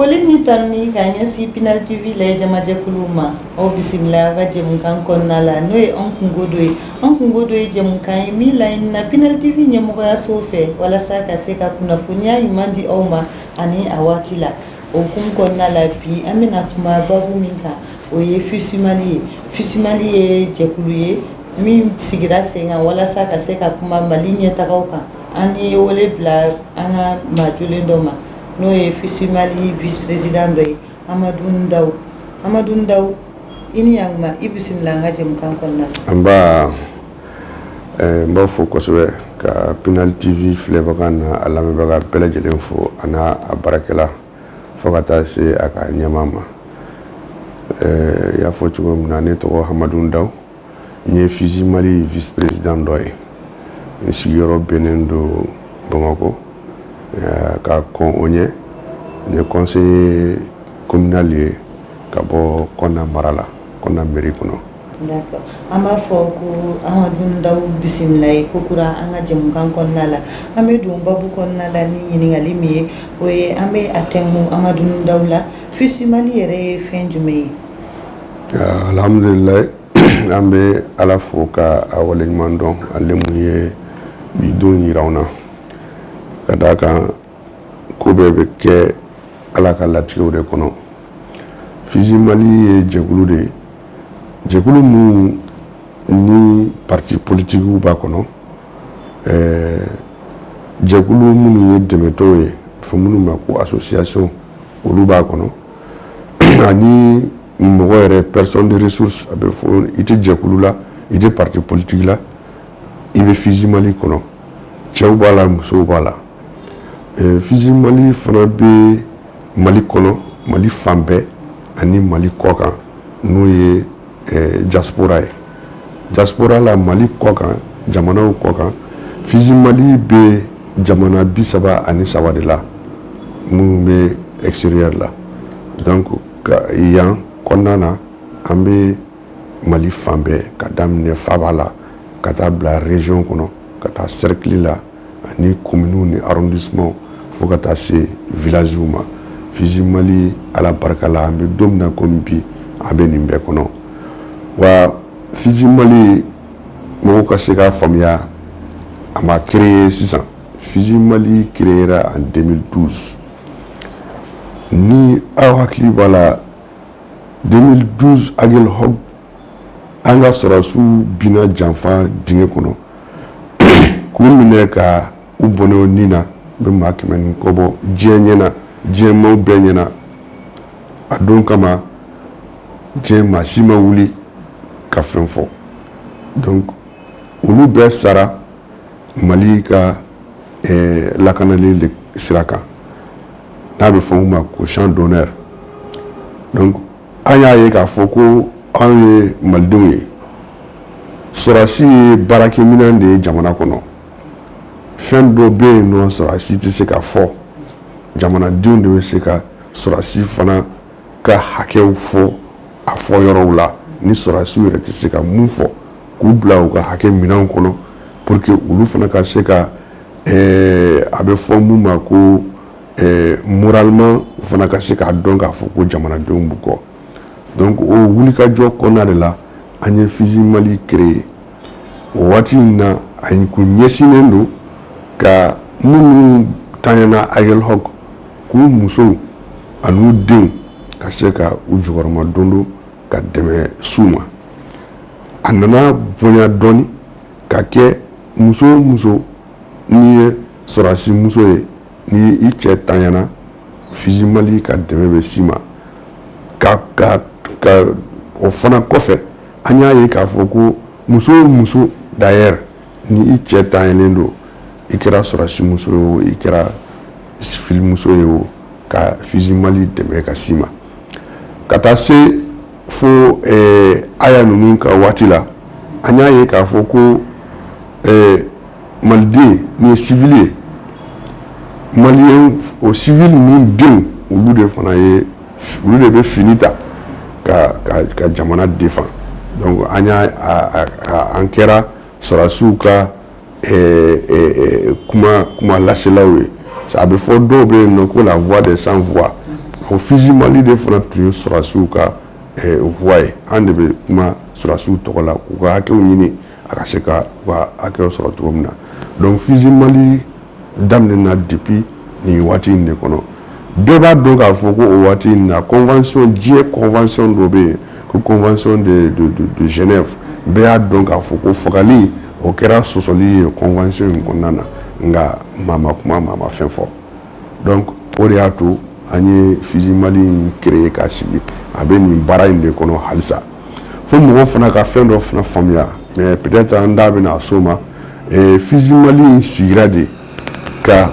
Foli ni tanuni ka ɲɛsin Pinel TV lajɛ jamajɛkulu ma. Aw bisimila aw ka jɛmukan kɔnɔna la, n'o ye An Kunko Dɔ ye. An Kunko Dɔ ye jɛmukan ye min laɲinina Pinel TV ɲɛmɔgɔyaso fɛ, walasa ka se ka kunnafoniya ɲuman di aw ma ani a waati la. O hukumu kɔnɔna la, bi an bɛna kuma babu min kan, o ye FUSI Mali ye. FUSI Mali ye jɛkulu ye min sigira sen kan walasa ka se ka kuma Mali ɲɛtagaw kan. An ye wele bila an ka maajolen dɔ ma, n'o ye FUSI Mali vice président dɔ ye, Amadu Ndaw. Amadu Ndaw, i ni ɲankuma, i bisimila an ka jɛmukan kɔnɔna la. An ba, n b'a fo kosɛbɛ, ka Pinel TV filɛbaga n'a a lamɛnbaga bɛɛ lajɛlen fo, a n'a a baarakɛla, fo ka taa se a ka ɲɛmaa ma. I y'a fɔ cogo min na, ne tɔgɔ Hamadu Ndaw, n ye FUSI Mali vice président dɔ ye. N sigiyɔrɔ bɛnnen don Bamakɔ. Ka kɔn o ɲɛ, n ye conseiller communal ye ka bɔ Kɔna mara la, Kɔna mairie kɔnɔ. D'accord, an b'a fɔ ko Amadu Ndaw, bisimila ye kokura an ka jɛmukan kɔnɔna la. An bɛ don babu kɔnɔna la ni ɲininkali min ye, o ye an bɛ a tɛnku Amadu Ndaw la, FUSI Mali yɛrɛ ye fɛn jumɛn ye? Alhamdulilayi, an bɛ Ala fo ka a waleɲuman dɔn, ale mun ye bi don yira an na. Ka d'a kan, ko bɛɛ bɛ kɛ Ala ka latigɛw de kɔnɔ. FUSI Mali ye jɛkulu de ye, jɛkulu min ni parti politigiw b'a kɔnɔ, jɛkulu minnu ye dɛmɛtɔw ye, fɔ minnu ma ko association, olu b'a kɔnɔ, ani mɔgɔ yɛrɛ, personne de ressource. A bɛ fɔ i tɛ jɛkulu la, i tɛ parti politique la, i bɛ FUSI Mali kɔnɔ. Cɛw b'a la, musow b'a la. FUSI Mali fana bɛ Mali kɔnɔ, Mali fan bɛɛ ani Mali kɔ kan, n'o ye diaspora ye. Diaspora la, Mali kɔ kan, jamanaw kɔ kan, FUSI Mali bɛ jamana 33 de la minnu bɛ extérieur la. Donc yan kɔnɔna na, an bɛ Mali fan bɛɛ, ka daminɛ faaba la ka taa bila région kɔnɔ, ka taa cercle la ani communes ni arrondissement, fo ka taa se villages ma. FUSI Mali, Ala barika la, an bɛ don min na komi bi, an bɛ nin bɛɛ kɔnɔ. Wa FUSI Mali, mɔgɔw ka se k'a faamuya, a ma créé sisan. FUSI Mali créera en 2012. Ni aw hakili b'a la, 2012 Aguelhok, an ka sɔrɔdasiw binna janfa dingɛ kɔnɔ k'u minɛ ka u bɔnɛ u ni na, bɛ maa 100 ni kɔ bɔ, diɲɛ ɲɛna, diɲɛ maaw bɛɛ ɲɛna. A don kama, diɲɛ maa si ma wuli ka fɛn fɔ. Donc olu bɛɛ sara Mali ka lakanali de sira kan, n'a bɛ fɔ o ma ko champ d'honneur. Donc an y'a ye k'a fɔ ko anw ye malidenw ye, sɔrɔdasi ye baarakɛminɛn de ye jamana kɔnɔ. Fɛn dɔ bɛ yen nɔ, sɔrɔdasi tɛ se ka fɔ, jamanadenw de bɛ se ka sɔrɔdasi fana ka hakɛw fɔ a fɔ yɔrɔw la, ni sɔrɔdasiw yɛrɛ tɛ se ka mun fɔ, k'u bila u ka hakɛ minɛnw kɔnɔ pour que olu fana ka se ka a bɛ fɔ mun ma ko moralement, u fana ka se k'a dɔn k'a fɔ ko jamanadenw b'u kɔ. Donc o wulikajɔ kɔnɔna de la, an ye FUSI Mali créé. O waati in na, a kun ɲɛsinnen don ka minnu tanyana Aguelhok, k'u musow an'u denw ka se ka u jukɔrɔma don don ka dɛmɛ s'u ma. A nana bonya dɔɔni ka kɛ muso o muso n'i ye sɔrɔdasi muso ye, ni i cɛ tanyana, FUSI Mali ka dɛmɛ bɛ s'i ma. Ka o fana kɔfɛ, an y'a ye k'a fɔ ko muso o muso d'ailleurs ni i cɛ tanyalen don, i kɛra sɔrɔdasi muso ye o, i kɛra civil muso ye o, ka FUSI Mali dɛmɛ ka s'i ma. Ka taa se fo aya ninnu ka waati la, an y'a ye k'a fɔ ko maliden ni ye civil ye, malien, o civil ninnu denw, olu de fana ye, olu de bɛ fini ta ka jamana défend. Donc an y'a an kɛra sɔrɔdasiw ka kuma laselaw ye. A bɛ fɔ dɔw bɛ yen nɔ ko la voix des sans voix. O FUSI Mali de fana tun ye sɔrɔdasiw ka voix ye. An de bɛ kuma sɔrɔdasiw tɔgɔ la k'u ka hakɛw ɲini, a ka se ka u ka hakɛw sɔrɔ cogo min na. Donc FUSI Mali daminɛna depuis nin waati in de kɔnɔ. Bɛɛ b'a dɔn k'a fɔ ko o waati in na, convention, diɲɛ convention dɔ bɛ yen ko convention de Genève. Bɛɛ y'a dɔn k'a fɔ ko fagali, o kɛra sɔsɔli ye convention in kɔnɔna na, nka maa ma kuma, maa ma fɛn fɔ. Donc o de y'a to an ye FUSI Mali in créer k'a sigi. A bɛ nin baara in de kɔnɔ halisa. Fo mɔgɔw fana ka fɛn dɔ fana faamuya, mais peut-être an da bɛna s'o ma. FUSI Mali in sigira de ka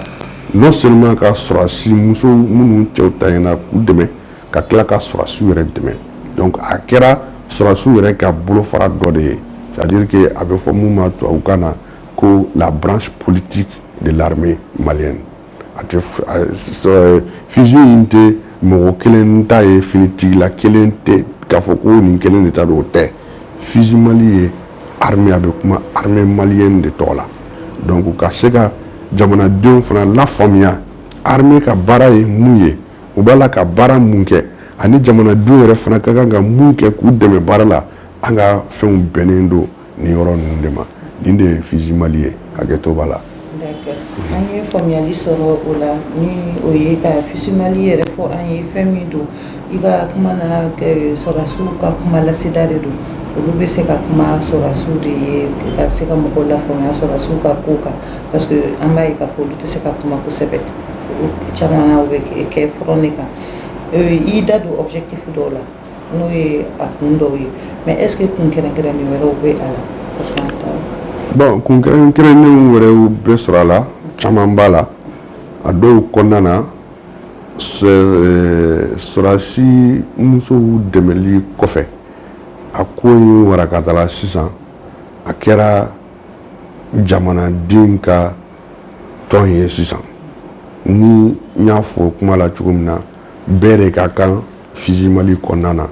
non seulement ka sɔrɔdasi muso minnu cɛw tanyana k'u dɛmɛ, ka tila ka sɔrɔdasiw yɛrɛ dɛmɛ. Donc a kɛra sɔrɔdasiw yɛrɛ ka bolofara dɔ de ye, c'est à dire que a bɛ fɔ mun ma tubabukan na ko la branche politique de l'armée malienne. A tɛ, FUSI in tɛ mɔgɔ kelen ta ye, finitigila kelen tɛ k'a fɔ ko nin kelen de ta don, o tɛ. FUSI Mali ye armée, a bɛ kuma armée malienne de tɔgɔ la. Donc ka se ka jamanadenw fana lafaamuya armée ka baara ye mun ye, u b'a la ka baara mun kɛ, ani jamanadenw yɛrɛ fana ka kan ka mun kɛ k'u dɛmɛ baara la, an ka fɛnw bɛnnen don nin yɔrɔ ninnu de ma. Nin de ye FUSI Mali ye, hakɛto b'a la. D'accord, an ye faamuyali sɔrɔ o la. Ni o ye ka FUSI Mali yɛrɛ fɔ an ye fɛn min don, i ka kuma na, sɔrɔdasiw ka kuma laseda de don. Olu bɛ se ka kuma sɔrɔdasiw de ye ka se ka mɔgɔw lafaamuya sɔrɔdasiw ka ko kan, parce que an b'a ye k'a fɔ olu tɛ se ka kuma kosɛbɛ caman na, u bɛ kɛ front de kan. I y'i da don objectif dɔw la, n'o ye a kun dɔw ye, mais est ce que kun kɛrɛnkɛrɛnnen wɛrɛw bɛ a la? Parce que an ta Bon, kun kɛrɛnkɛrɛnnenw wɛrɛw bɛ sɔrɔ a la, caman b'a la. A dɔw kɔnɔna na, sɔrɔdasi musow dɛmɛli kɔfɛ, a ko in warakatala sisan, a kɛra jamanaden ka tɔn ye sisan. Ni n y'a fɔ kuma la cogo min na, bɛɛ de ka kan FUSI Mali kɔnɔna na.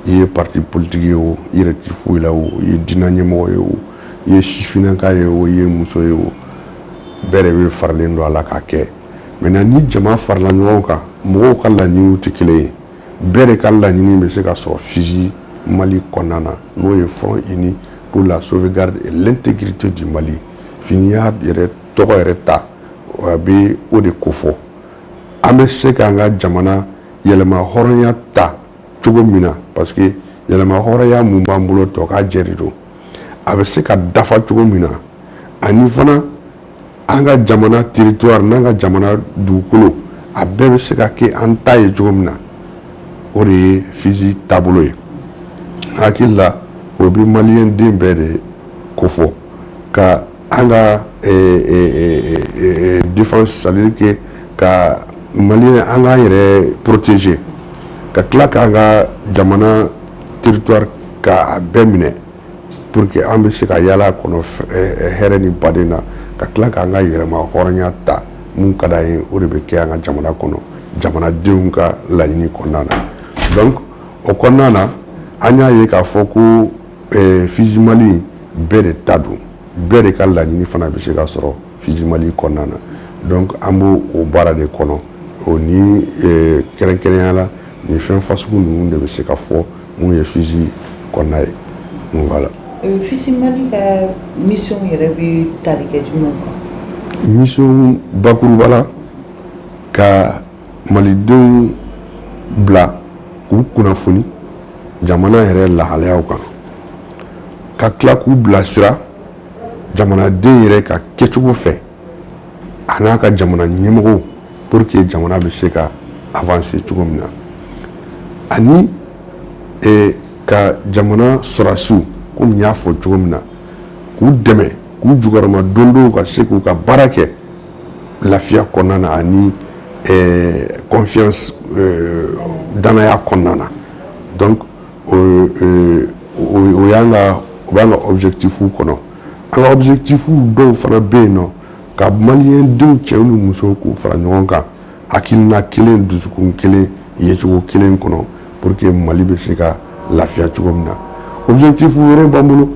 I ye parti politique ye o, i yɛrɛ ti foyi la o, i ye diinɛ ɲɛmɔgɔ ye o, i ye sifinnaka ye o, i ye muso ye o, bɛɛ de bɛ faralen don a la k'a kɛ. Maintenant, ni jama farala ɲɔgɔn kan, mɔgɔw ka laɲiniw tɛ kelen ye. Bɛɛ de ka laɲini bɛ se ka sɔrɔ FUSI Mali kɔnɔna na, n'o ye Front uni pour la sauvegarde et l'intégrité du Mali. Fini y'a yɛrɛ tɔgɔ yɛrɛ ta, a bɛ o de kofɔ. An bɛ se k'an ka jamana yɛlɛma hɔrɔnya ta cogo min na, parce que yɛlɛma hɔrɔnya mun b'an bolo, tɔ k'a jɛ de don, a bɛ se ka dafa cogo min na, ani fana an ka jamana territoire n'an ka jamana dugukolo, a bɛɛ bɛ se ka kɛ an ta ye cogo min na. O de ye FUSI taabolo ye. Hakili la, o bɛ maliyɛn den bɛɛ de kofɔ ka an ka défense, c'est à dire que ka maliyɛn, an k'an yɛrɛ protéger, ka tila k'an ka jamana territoire k'a bɛɛ minɛ pour que an bɛ se ka yaala a kɔnɔ hɛrɛ ni baden na, ka tila k'an ka yɛrɛma hɔrɔnya ta. Mun ka d'an ye, o de bɛ kɛ an ka jamana kɔnɔ, jamanadenw ka laɲini kɔnɔna na. Donc o kɔnɔna na, an y'a ye k'a fɔ ko FUSI Mali, bɛɛ de ta don, bɛɛ de ka laɲini fana bɛ se ka sɔrɔ FUSI Mali kɔnɔna na. Donc an b'o o baara de kɔnɔ. O ni kɛrɛnkɛrɛnnenya la, nin fɛn fasugu ninnu de bɛ se ka fɔ mun ye FUSI kɔnɔna ye. Voilà. FUSI Mali ka mission yɛrɛ bɛ tali kɛ jumɛn kan? Mission bakuruba la, ka malidenw bila k'u kunnafoni jamana yɛrɛ lahalayaw kan, ka tila k'u bilasira jamanaden yɛrɛ ka kɛcogo fɛ, a n'a ka jamana ɲɛmɔgɔw, pour que jamana bɛ se ka avancer cogo min na, ani ka jamana sɔrɔdasiw, komi n y'a fɔ cogo min na, k'u dɛmɛ, k'u jukɔrɔma dondow ka se k'u ka baara kɛ lafiya kɔnɔna na ani confiance, danaya kɔnɔna na. Donc o y'an ka, o b'an ka objectif kɔnɔ. An ka objectif dɔw fana bɛ yen nɔ, ka maliyɛn denw, cɛw ni musow, k'u fara ɲɔgɔn kan hakilina kelen, dusukun kelen, yecogo kelen kɔnɔ, pour que Mali bɛ se ka lafiya cogo min na. Objectif wɛrɛ b'an bolo,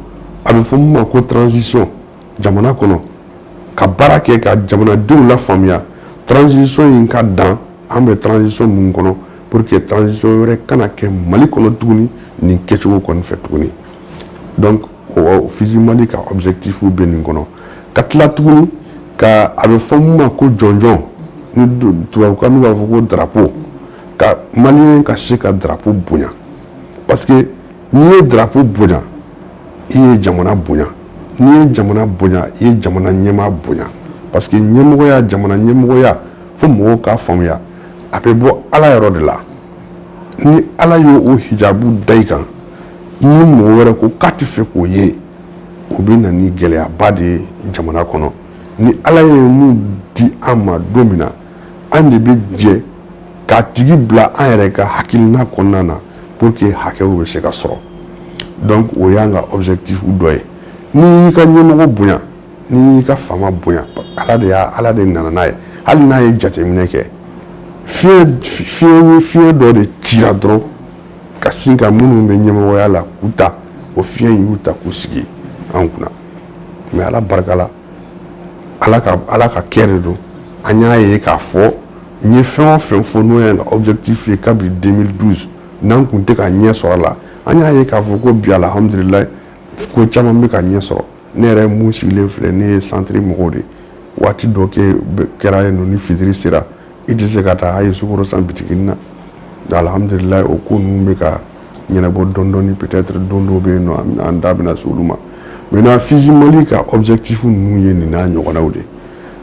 a bɛ fɔ mun ma ko transition jamana kɔnɔ, ka baara kɛ ka jamanadenw lafaamuya transition in ka dan, an bɛ transition mun kɔnɔ. Pour que transition wɛrɛ kana kɛ Mali kɔnɔ tuguni nin kɛcogo kɔni fɛ tuguni. Donc o FUSI Mali ka objectif bɛ nin kɔnɔ. Ka tila tuguni ka a bɛ fɔ mun ma ko jɔnjɔn, ni tubabukan n'u b'a fɔ ko drapeau, ka malien ka se ka drapeau bonya, parce que n'i ye drapeau bonya, i ye jamana bonya. N'i ye jamana bonya, i ye jamana ɲɛmaa bonya, parce que ɲɛmɔgɔya, jamana ɲɛmɔgɔya, fo mɔgɔw k'a faamuya, a bɛ bɔ Ala yɔrɔ de la. Ni Ala y'o o hijabu da i kan, ni mɔgɔ wɛrɛ ko k'a tɛ fɛ k'o ye, o bɛ na ni gɛlɛyaba de ye jamana kɔnɔ. Ni Ala ye mun di an ma don min na, an de bɛ jɛ k'a tigi bila an yɛrɛ ka hakilina kɔnɔna na pour que hakɛw bɛ se ka sɔrɔ. Donc o y'an ka objectif dɔ ye. N'i y'i ka ɲɛmɔgɔ bonya, n'i y'i ka faama bonya, Ala de y'a, Ala de nana n'a ye. Hali n'a ye jateminɛ kɛ, fiɲɛ fiɲɛ fiɲɛ dɔ de cira dɔrɔn ka sin ka minnu bɛ ɲɛmɔgɔya la k'u ta, o fiɲɛ in y'u ta k'u sigi an kunna. Mais Ala barika la, Ala ka kɛ de don. An y'a ye k'a fɔ n ye fɛn o fɛn fɔ, n'o y'an ka objectif ye kabi 2012, n'an kun tɛ ka ɲɛ sɔrɔ a la, an y'a ye k'a fɔ ko bi, alhamdulilayi, ko caman bɛ ka ɲɛ sɔrɔ. Ne yɛrɛ mun sigilen filɛ, ne ye centre mɔgɔw de. Waati dɔ kɛra yen nɔ, ni fitiri sera, i tɛ se ka taa hali sukaro san bitiginin na. Alhamdulilayi, o ko ninnu bɛ ka ɲɛnabɔ dɔɔni dɔɔni. Peut-être don dɔw bɛ yen nɔ, an da bɛna se olu ma. Maintenant, FUSI Mali ka objectif ninnu ye nin n'a ɲɔgɔnnaw de.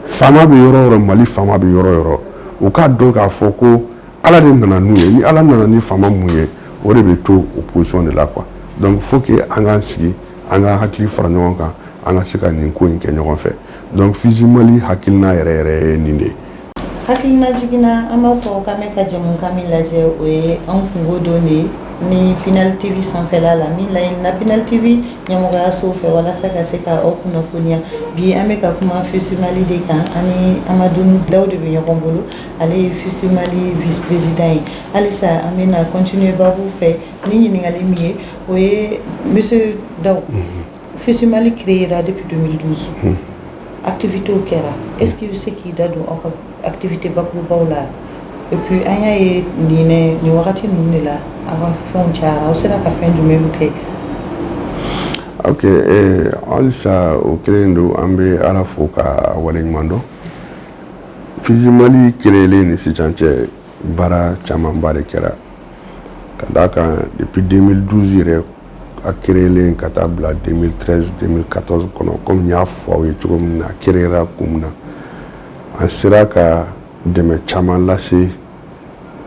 Faama bɛ yɔrɔ o yɔrɔ, Mali faama bɛ yɔrɔ o yɔrɔ, u k'a dɔn k'a fɔ ko Ala de nana n'u ye. Ni Ala nana ni faama mun ye, o de bɛ to o position de la quoi. Donc faut que an k'an sigi, an ka hakili fara ɲɔgɔn kan, an ka se ka nin ko in kɛ ɲɔgɔn fɛ. Donc FUSI Mali hakilina yɛrɛ yɛrɛ ye nin de ye. Hakilina jiginna, an b'a fɔ k'an bɛ ka jɛmukan min lajɛ, o ye an kungo don de ye ni Pinel TV sanfɛla la, min laɲinina Pinel TV ɲɛmɔgɔyaso fɛ walasa ka se ka aw kunnafoniya. Bi an bɛ ka kuma FUSI Mali de kan, ani Amadu Daw de bɛ ɲɔgɔn bolo, ale ye FUSI Mali vice président ye. Halisa an bɛna continuer babu fɛ ni ɲininkali min ye, o ye, monsieur Daw, FUSI Mali créera depuis 2012, activité kɛra. Est ce que i bɛ se k'i da don aw ka activité bakurubaw la? Et puis an y'a ye nin nin wagati ninnu de la, aw ka fɛnw cayara. Aw sera ka fɛn jumɛnw kɛ? Ok, halisa o kelen don. An bɛ Ala fo ka waleɲuman dɔn. FUSI Mali créelen ni sisan cɛ, baara camanba de kɛra, ka d'a kan depuis 2012 yɛrɛ a créelen ka taa bila 2013, 2014 kɔnɔ, komi n y'a fɔ aw ye cogo min na, a créera kun min na, an sera ka dɛmɛ caman lase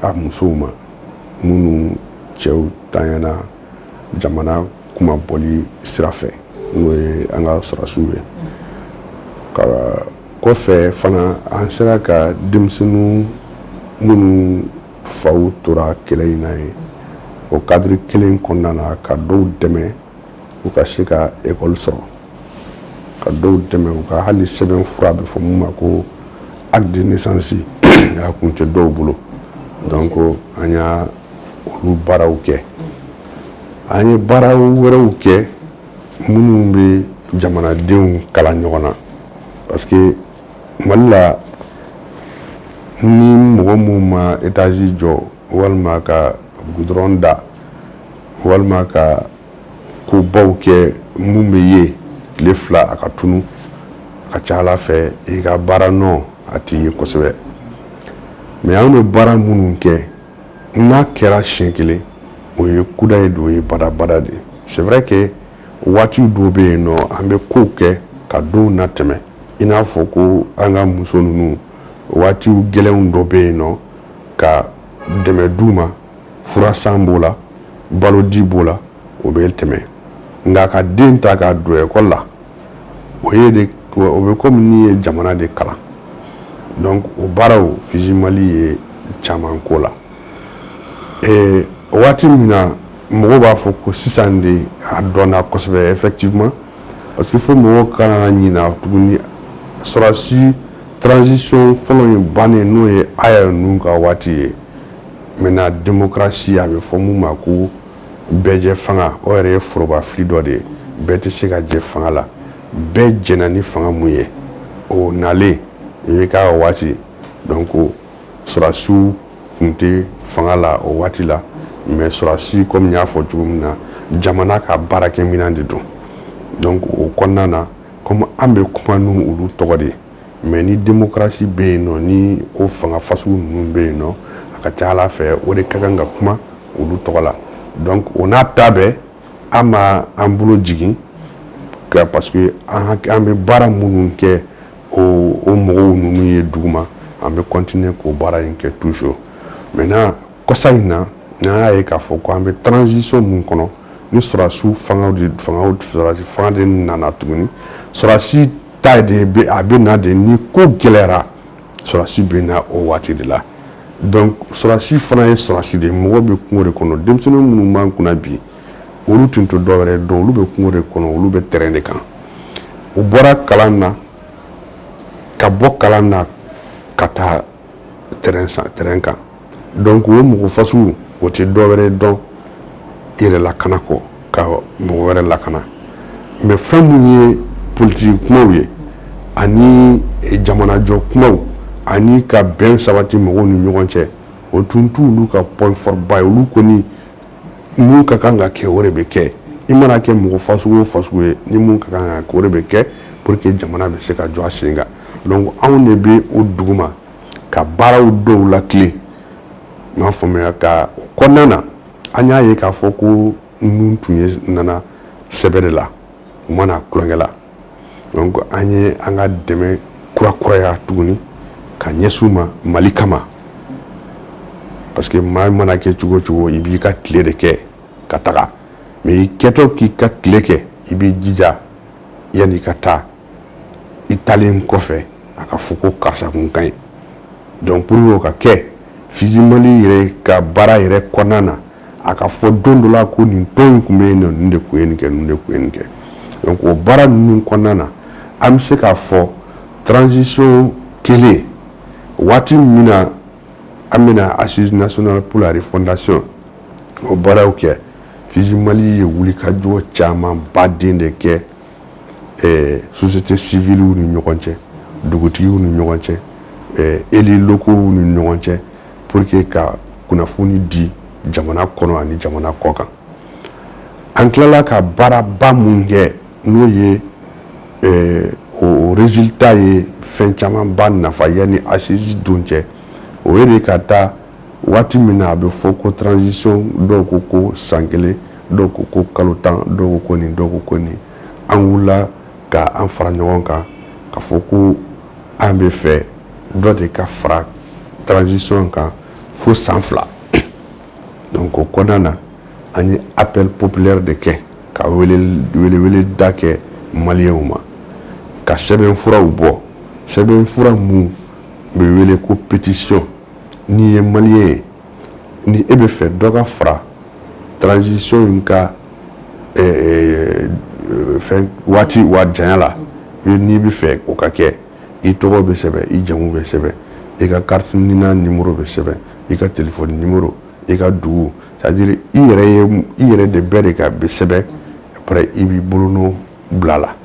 a musow ma minnu cɛw tanyana jamana kumabɔli sira fɛ, n'o ye an ka sɔrɔdasiw ye. Ka kɔfɛ fana, an sera ka denmisɛnninw minnu faw tora kɛlɛ in na ye, o cadre kelen kɔnɔna na, ka dɔw dɛmɛ u ka se ka ekɔli sɔrɔ, ka dɔw dɛmɛ u ka hali sɛbɛn fura, bɛ fɔ mun ma ko acte de naissance, a kun tɛ dɔw bolo. Donc an y'a olu baaraw kɛ. An ye baara wɛrɛw kɛ minnu bɛ jamanadenw kalan ɲɔgɔn na, parce que Mali la, ni mɔgɔ mun ma étage jɔ, walima ka goudron da, walima ka kobaw kɛ mun bɛ ye tile 2 a ka tunu, a ka ca Ala fɛ i ka baara nɔ a tɛ ye kosɛbɛ. Mais an bɛ baara minnu kɛ, n'a kɛra siɲɛ kelen, o ye kuda ye don, o ye badabada de ye. C'est vrai que waati dɔw bɛ yen nɔ, an bɛ kow kɛ ka dɔw natɛmɛ, i n'a fɔ ko an ka muso ninnu, waatiw gɛlɛnw dɔ bɛ yen nɔ, ka dɛmɛ d'u ma, furasan b'o la, balodi b'o la, o bɛ tɛmɛ. Nka ka den ta k'a don ekɔli la, o ye de, o bɛ komi n'i ye jamana de kalan. Donc o baaraw, FUSI Mali ye caman ko la. Waati min na mɔgɔw b'a fɔ ko sisan de a dɔnna kosɛbɛ, effectivement, parce que fo mɔgɔw kana ɲina tuguni, sɔrɔdasi transition fɔlɔ in bannen, n'o ye Aya ninnu ka waati ye. Maintenant, démocratie, a bɛ fɔ mun ma ko bɛɛjɛ fanga, o yɛrɛ ye foroba fili dɔ de ye. Bɛɛ tɛ se ka jɛ fanga la. Bɛɛ jɛnna ni fanga mun ye, o nalen i bɛ k'a waati. Donc sɔrɔdasiw tun tɛ fanga la o waati la, mais sɔrɔdasi, komi n y'a fɔ cogo min na, jamana ka baarakɛminɛn de don. Donc o kɔnɔna na, komi an bɛ kuma n'u olu tɔgɔ de ye, mais ni démocratie bɛ yen nɔ, ni o fanga fasugu ninnu bɛ yen nɔ, a ka ca ala fɛ, o de ka kan ka kuma olu tɔgɔ la. Donc o n'a ta bɛɛ, an ma an bolo jigin ka, parce que an bɛ baara minnu kɛ, o mɔgɔw ninnu ye duguma, an bɛ continuer k'o baara in kɛ toujours. Maintenant, kɔsa in na, n'an y'a ye k'a fɔ ko an bɛ transition mun kɔnɔ, ni sɔrɔdasiw fangaw de, fangaw, sɔrɔdasi fanga de nana tuguni, sɔrɔdasi ta de bɛ, a bɛ na de ni ko gɛlɛyara, sɔrɔdasi bɛ na o waati de la. Donc sɔrɔdasi fana ye sɔrɔdasi de ye, mɔgɔ bɛ kungo de kɔnɔ. Denmisɛnnin minnu b'an kunna bi, olu tun tɛ dɔwɛrɛ dɔn, olu bɛ kungo de kɔnɔ, olu bɛ terrain de kan. U bɔra kalan na, ka bɔ kalan na ka taa terrain san, terrain kan. Donc o mɔgɔ fasugu, o tɛ dɔwɛrɛ dɔn yɛrɛ lakana kɔ, ka mɔgɔ wɛrɛ lakana. Mais fɛn mun ye politiki kumaw ye, ani jamanajɔ kumaw, ani ka bɛn sabati mɔgɔw ni ɲɔgɔn cɛ, o tun t'olu ka point fort ba ye. Olu kɔni, mun ka kan ka kɛ, o de bɛ kɛ. I mana kɛ mɔgɔ fasugu o fasugu ye, ni mun ka kan ka kɛ, o de bɛ kɛ pour que jamana bɛ se ka jɔ a sen kan. Donc anw de bɛ o duguma ka baaraw dɔw latilen, i m'a faamuya? Ka o kɔnɔna na, an y'a ye k'a fɔ ko ninnu tun ye nana sɛbɛ de la, u ma na tulonkɛ la. Donc an ye an ka dɛmɛ kurakuraya tuguni ka ɲɛsin u ma Mali kama, parce que maa mana kɛ cogo o cogo, i b'i ka tile de kɛ ka taga. Mais i kɛtɔ k'i ka tile kɛ, i b'i jija yanni i ka taa, i taalen kɔfɛ, a ka fɔ ko karisa kun ka ɲi. Donc pour que o ka kɛ, FUSI Mali yɛrɛ ka baara yɛrɛ kɔnɔna na, a ka fɔ don dɔ la ko nin tɔn in tun bɛ yen nɔ, nin de tun ye nin kɛ, nin de tun ye nin kɛ. Donc o baara ninnu kɔnɔna na, an bɛ se k'a fɔ transition kelen, waati min na an bɛna Assise nationale pour la refondation, o baaraw kɛ, FUSI Mali ye wulikajɔ caman baden de kɛ société civile ni ɲɔgɔn cɛ, dugutigiw ni ɲɔgɔn cɛ, élus locaux ni ɲɔgɔn cɛ, pour que ka kunnafoni di jamana kɔnɔ ani jamana kɔ kan. An tilala ka baaraba mun kɛ, n'o ye o résultat ye fɛn camanba nafa yanni assise don cɛ, o ye de ka taa waati min na a bɛ fɔ ko transition, dɔw ko ko san 1, dɔw ko ko kalo 10, dɔw ko ko nin, dɔw ko ko nin, an wulila ka an fara ɲɔgɔn kan ka fɔ ko an bɛ fɛ dɔ de ka fara transition kan fo san 2. Donc o kɔnɔna na, an ye appel populaire de kɛ, ka wele da kɛ maliyɛnw ma, ka sɛbɛnfuraw bɔ, sɛbɛnfura mun bɛ wele ko pétition. N'i ye maliyɛn ye, ni e bɛ fɛ dɔ ka fara transition in ka fɛn waati wa janya la, n'i bɛ fɛ o ka kɛ, i tɔgɔ bɛ sɛbɛn, i jamu bɛ sɛbɛn, i ka carte NINA numéro bɛ sɛbɛn, i ka téléphone numéro, i ka dugu, c'est à dire i yɛrɛ ye, i yɛrɛ de bɛɛ de ka bɛ sɛbɛn. Après, i b'i bolonɔ bila la.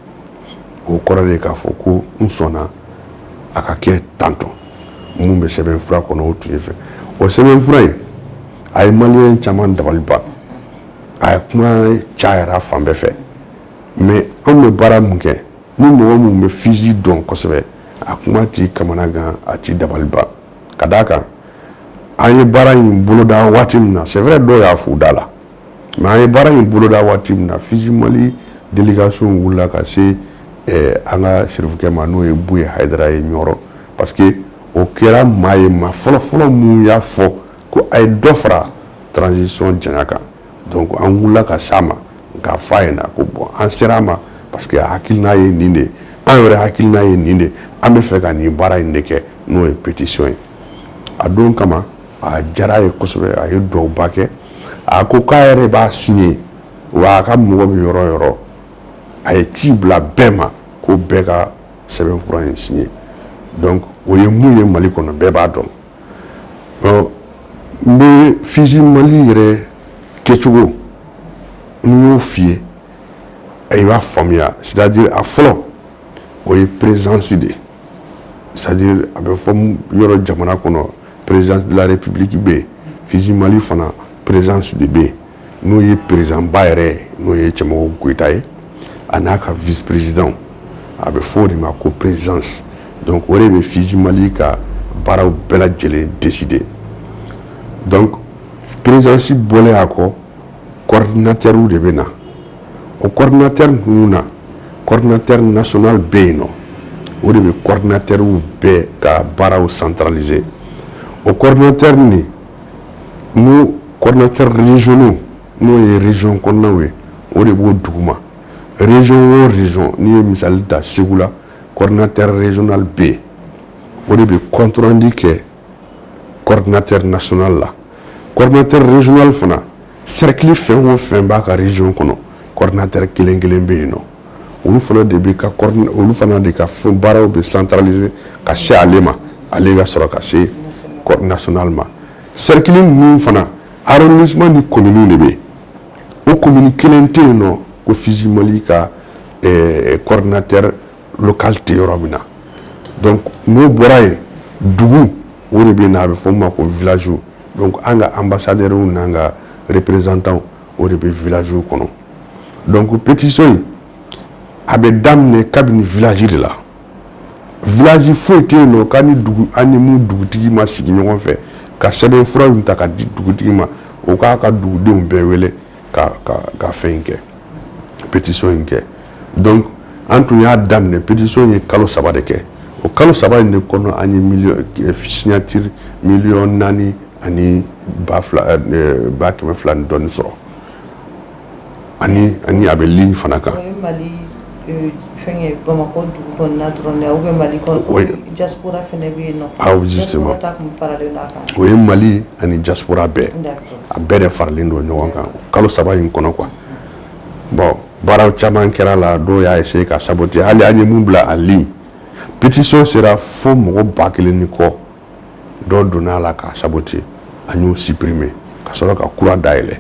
O kɔrɔ de k'a fɔ ko n sɔnna a ka kɛ tantɔ. Mun bɛ sɛbɛn fura kɔnɔ, o tun ye fɛ o sɛbɛn fura in, a ye maliyɛn caman dabali ban, a ye kuma cayara fan bɛɛ fɛ. Mais anw bɛ baara mun kɛ, ni mɔgɔ mun bɛ FUSI dɔn kosɛbɛ, a kuma t'i kamanagan, a t'i dabali ban. Ka d'a kan, an ye baara in boloda waati min na, c'est vrai, dɔw y'a f'u da la, mais an ye baara in boloda waati min na, FUSI Mali délégation wulila ka se an ka sirifukɛ ma, n'o ye Buye Hayidara ye Ɲɔrɔ, parce que o kɛra maa ye, maa fɔlɔ-fɔlɔ mun y'a fɔ ko a ye dɔ fara transition janya kan. Donc an wulila ka s'a ma k'a fɔ a ɲɛna ko bon, an sera a ma parce que a hakilina ye nin de ye, an yɛrɛ hakilina ye nin de ye, an bɛ fɛ ka nin baara in de kɛ, n'o ye pétition ye. A don kama, a diyara a ye kosɛbɛ, a ye duwawuba kɛ, a ko k'a yɛrɛ b'a signer, wa a ka mɔgɔ bɛ yɔrɔ o yɔrɔ, a ye ci bila bɛɛ ma ko bɛɛ ka sɛbɛnfura in signer. Donc o ye mun ye Mali kɔnɔ, bɛɛ b'a dɔn. N bɛ FUSI Mali yɛrɛ kɛcogo, n y'o f'i ye, i b'a faamuya. C'est à dire, a fɔlɔ, o ye présence de ye, c'est à dire a bɛ fɔ yɔrɔ jamana kɔnɔ, Présidence de la République bɛ yen, FUSI Mali fana présidence de bɛ yen, n'o ye président ba yɛrɛ ye, n'o ye Cɛmɔgɔ Goyita ye, a n'a ka vice président. A bɛ fɔ o de ma ko présidence. Donc o de bɛ FUSI Mali ka baaraw bɛɛ lajɛlen décider. Donc présidence bɔlen a kɔ, coordinateur de bɛ na. O coordinateur ninnu na, coordinateur national bɛ yen nɔ, o de bɛ coordinateur bɛɛ ka baaraw centraliser. O coordinateur nin n'o coordinateur régionaux, n'o ye région kɔnɔnaw ye, o de b'o duguma. Région o région, n'i ye misali ta Segu la, coordinateur régional bɛ yen, o de bɛ compte rendu kɛ coordinateur national la. Coordinateur régional fana, cercle fɛn o fɛn b'a ka région kɔnɔ, coordinateur kelen kelen bɛ yen nɔ, olu fana de bɛ ka olu fana de ka fɛn baaraw bɛ centraliser ka se ale ma, ale ka sɔrɔ ka se national ma. Cercle ninnu fana, arrondissement ni commune de bɛ yen. O commune kelen tɛ yen nɔ ko FUSI Mali ka coordinateur local tɛ yɔrɔ min na. Donc n'o bɔra yen, dugu o de bɛ na, a bɛ fɔ min ma ko village. Donc an ka ambassadeurs n'an ka représentants, o de bɛ village kɔnɔ. Donc pétition in, a bɛ daminɛ kabini village de la. Village foyi tɛ yen nɔ k'an ni dugu, an ni mun dugutigi ma sigi ɲɔgɔn fɛ ka sɛbɛn fura in ta ka di dugutigi ma, o k'a ka dugudenw bɛɛ wele ka fɛn in kɛ, pétition in kɛ. Donc an tun y'a daminɛ, pétition ye kalo 3 de kɛ. O kalo 3 in de kɔnɔ, an ye miliyɔn signature 4,2 miliyɔn ni 200,000 ni dɔɔnin sɔrɔ, ani a bɛ ligne fana kan. O ye Mali fɛngɛ Bamakɔ dugu kɔnɔna dɔrɔn de ye ou bien Mali kɔnɔ, diaspora fɛnɛ bɛ yen nɔ? Awɔ, justement. Diaspora ta kun faralen don a kan. O ye Mali ani diaspora bɛɛ, a bɛɛ de faralen don ɲɔgɔn kan o kalo 3 in kɔnɔ quoi. Bon, baaraw caman kɛra la, dɔw y'a essayer ka saboter. Hali an ye mun bila en ligne, pétition sera fo mɔgɔ 1000 ni kɔ, dɔw donna a la k'a saboter. An y'o supprimer ka sɔrɔ ka kura dayɛlɛ.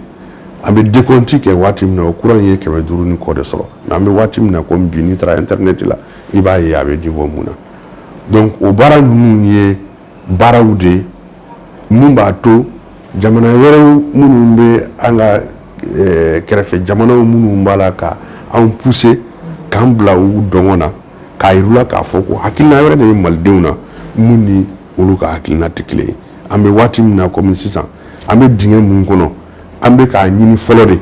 An bɛ décompte kɛ waati min na, o kura in ye 500 ni kɔ de sɔrɔ. Mais an bɛ waati min na komi bi, n'i taara internet la, i b'a ye a bɛ niveau mun na. Donc o baara ninnu ye baaraw de ye mun b'a to jamana wɛrɛw minnu bɛ an ka kɛrɛfɛ jamanaw minnu b'a la ka anw pousser k'an bila u dɔngɔ na, k'a yir'u la k'a fɔ ko hakilina wɛrɛ de bɛ malidenw na mun ni olu ka hakilina tɛ kelen ye. An bɛ waati min na komi sisan, an bɛ dingɛ mun kɔnɔ, an bɛ k'a ɲini fɔlɔ de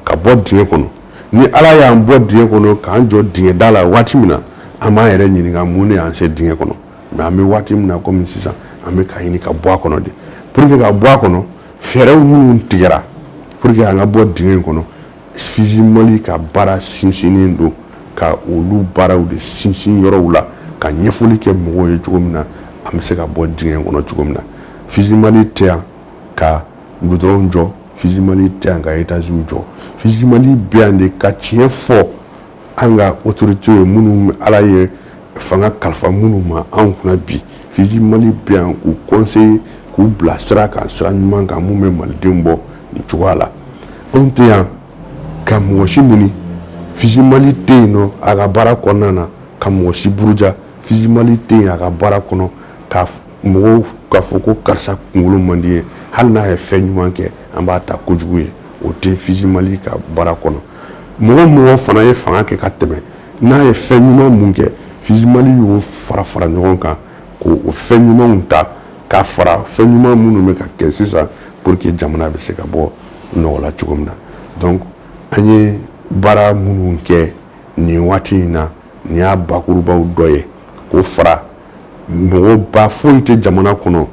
ka bɔ dingɛ kɔnɔ. Ni Ala y'an bɔ dingɛ kɔnɔ k'an jɔ dingɛ da la waati min na, an b'an yɛrɛ ɲininka mun de y'an se dingɛ kɔnɔ. Mais an bɛ waati min na komi sisan, an bɛ k'a ɲini ka bɔ a kɔnɔ de. Pour que ka bɔ a kɔnɔ, fɛɛrɛw minnu tigɛra pour que an ka bɔ dingɛ in kɔnɔ, FUSI Mali ka baara sinsinnen don ka olu baaraw de sinsin yɔrɔw la, ka ɲɛfɔli kɛ mɔgɔw ye cogo min na an bɛ se ka bɔ dingɛ in kɔnɔ cogo min na. FUSI Mali tɛ yan ka goudron jɔ, FUSI Mali tɛ yan ka étages jɔ. FUSI Mali bɛ yan de ka tiɲɛ fɔ an ka autorités ye minnu Ala ye fanga kalifa minnu ma anw kunna bi. FUSI Mali bɛ yan k'u conseiller, k'u bila sira kan, sira ɲuman kan mun bɛ malidenw bɔ nin cogoya la. Anw tɛ yan ka mɔgɔ si neni. FUSI Mali tɛ yen nɔ a ka baara kɔnɔna na ka mɔgɔ si buruja. FUSI Mali tɛ yen a ka baara kɔnɔ ka mɔgɔw k'a fɔ ko karisa kunkolo man di ye, hali n'a ye fɛn ɲuman kɛ, an b'a ta kojugu ye. O tɛ FUSI Mali ka baara kɔnɔ. Mɔgɔ mɔgɔ fana ye fanga kɛ ka tɛmɛ, n'a ye fɛn ɲuman mun kɛ, FUSI Mali y'o fara fara ɲɔgɔn kan k'o fɛn ɲumanw ta k'a fara fɛn ɲuman minnu bɛ ka kɛ sisan pour que jamana bɛ se ka bɔ nɔgɔ la cogo min na. Donc an ye baara minnu kɛ nin waati in na, nin y'a bakurubaw dɔ ye k'o fara. Mɔgɔ ba foyi tɛ jamana kɔnɔ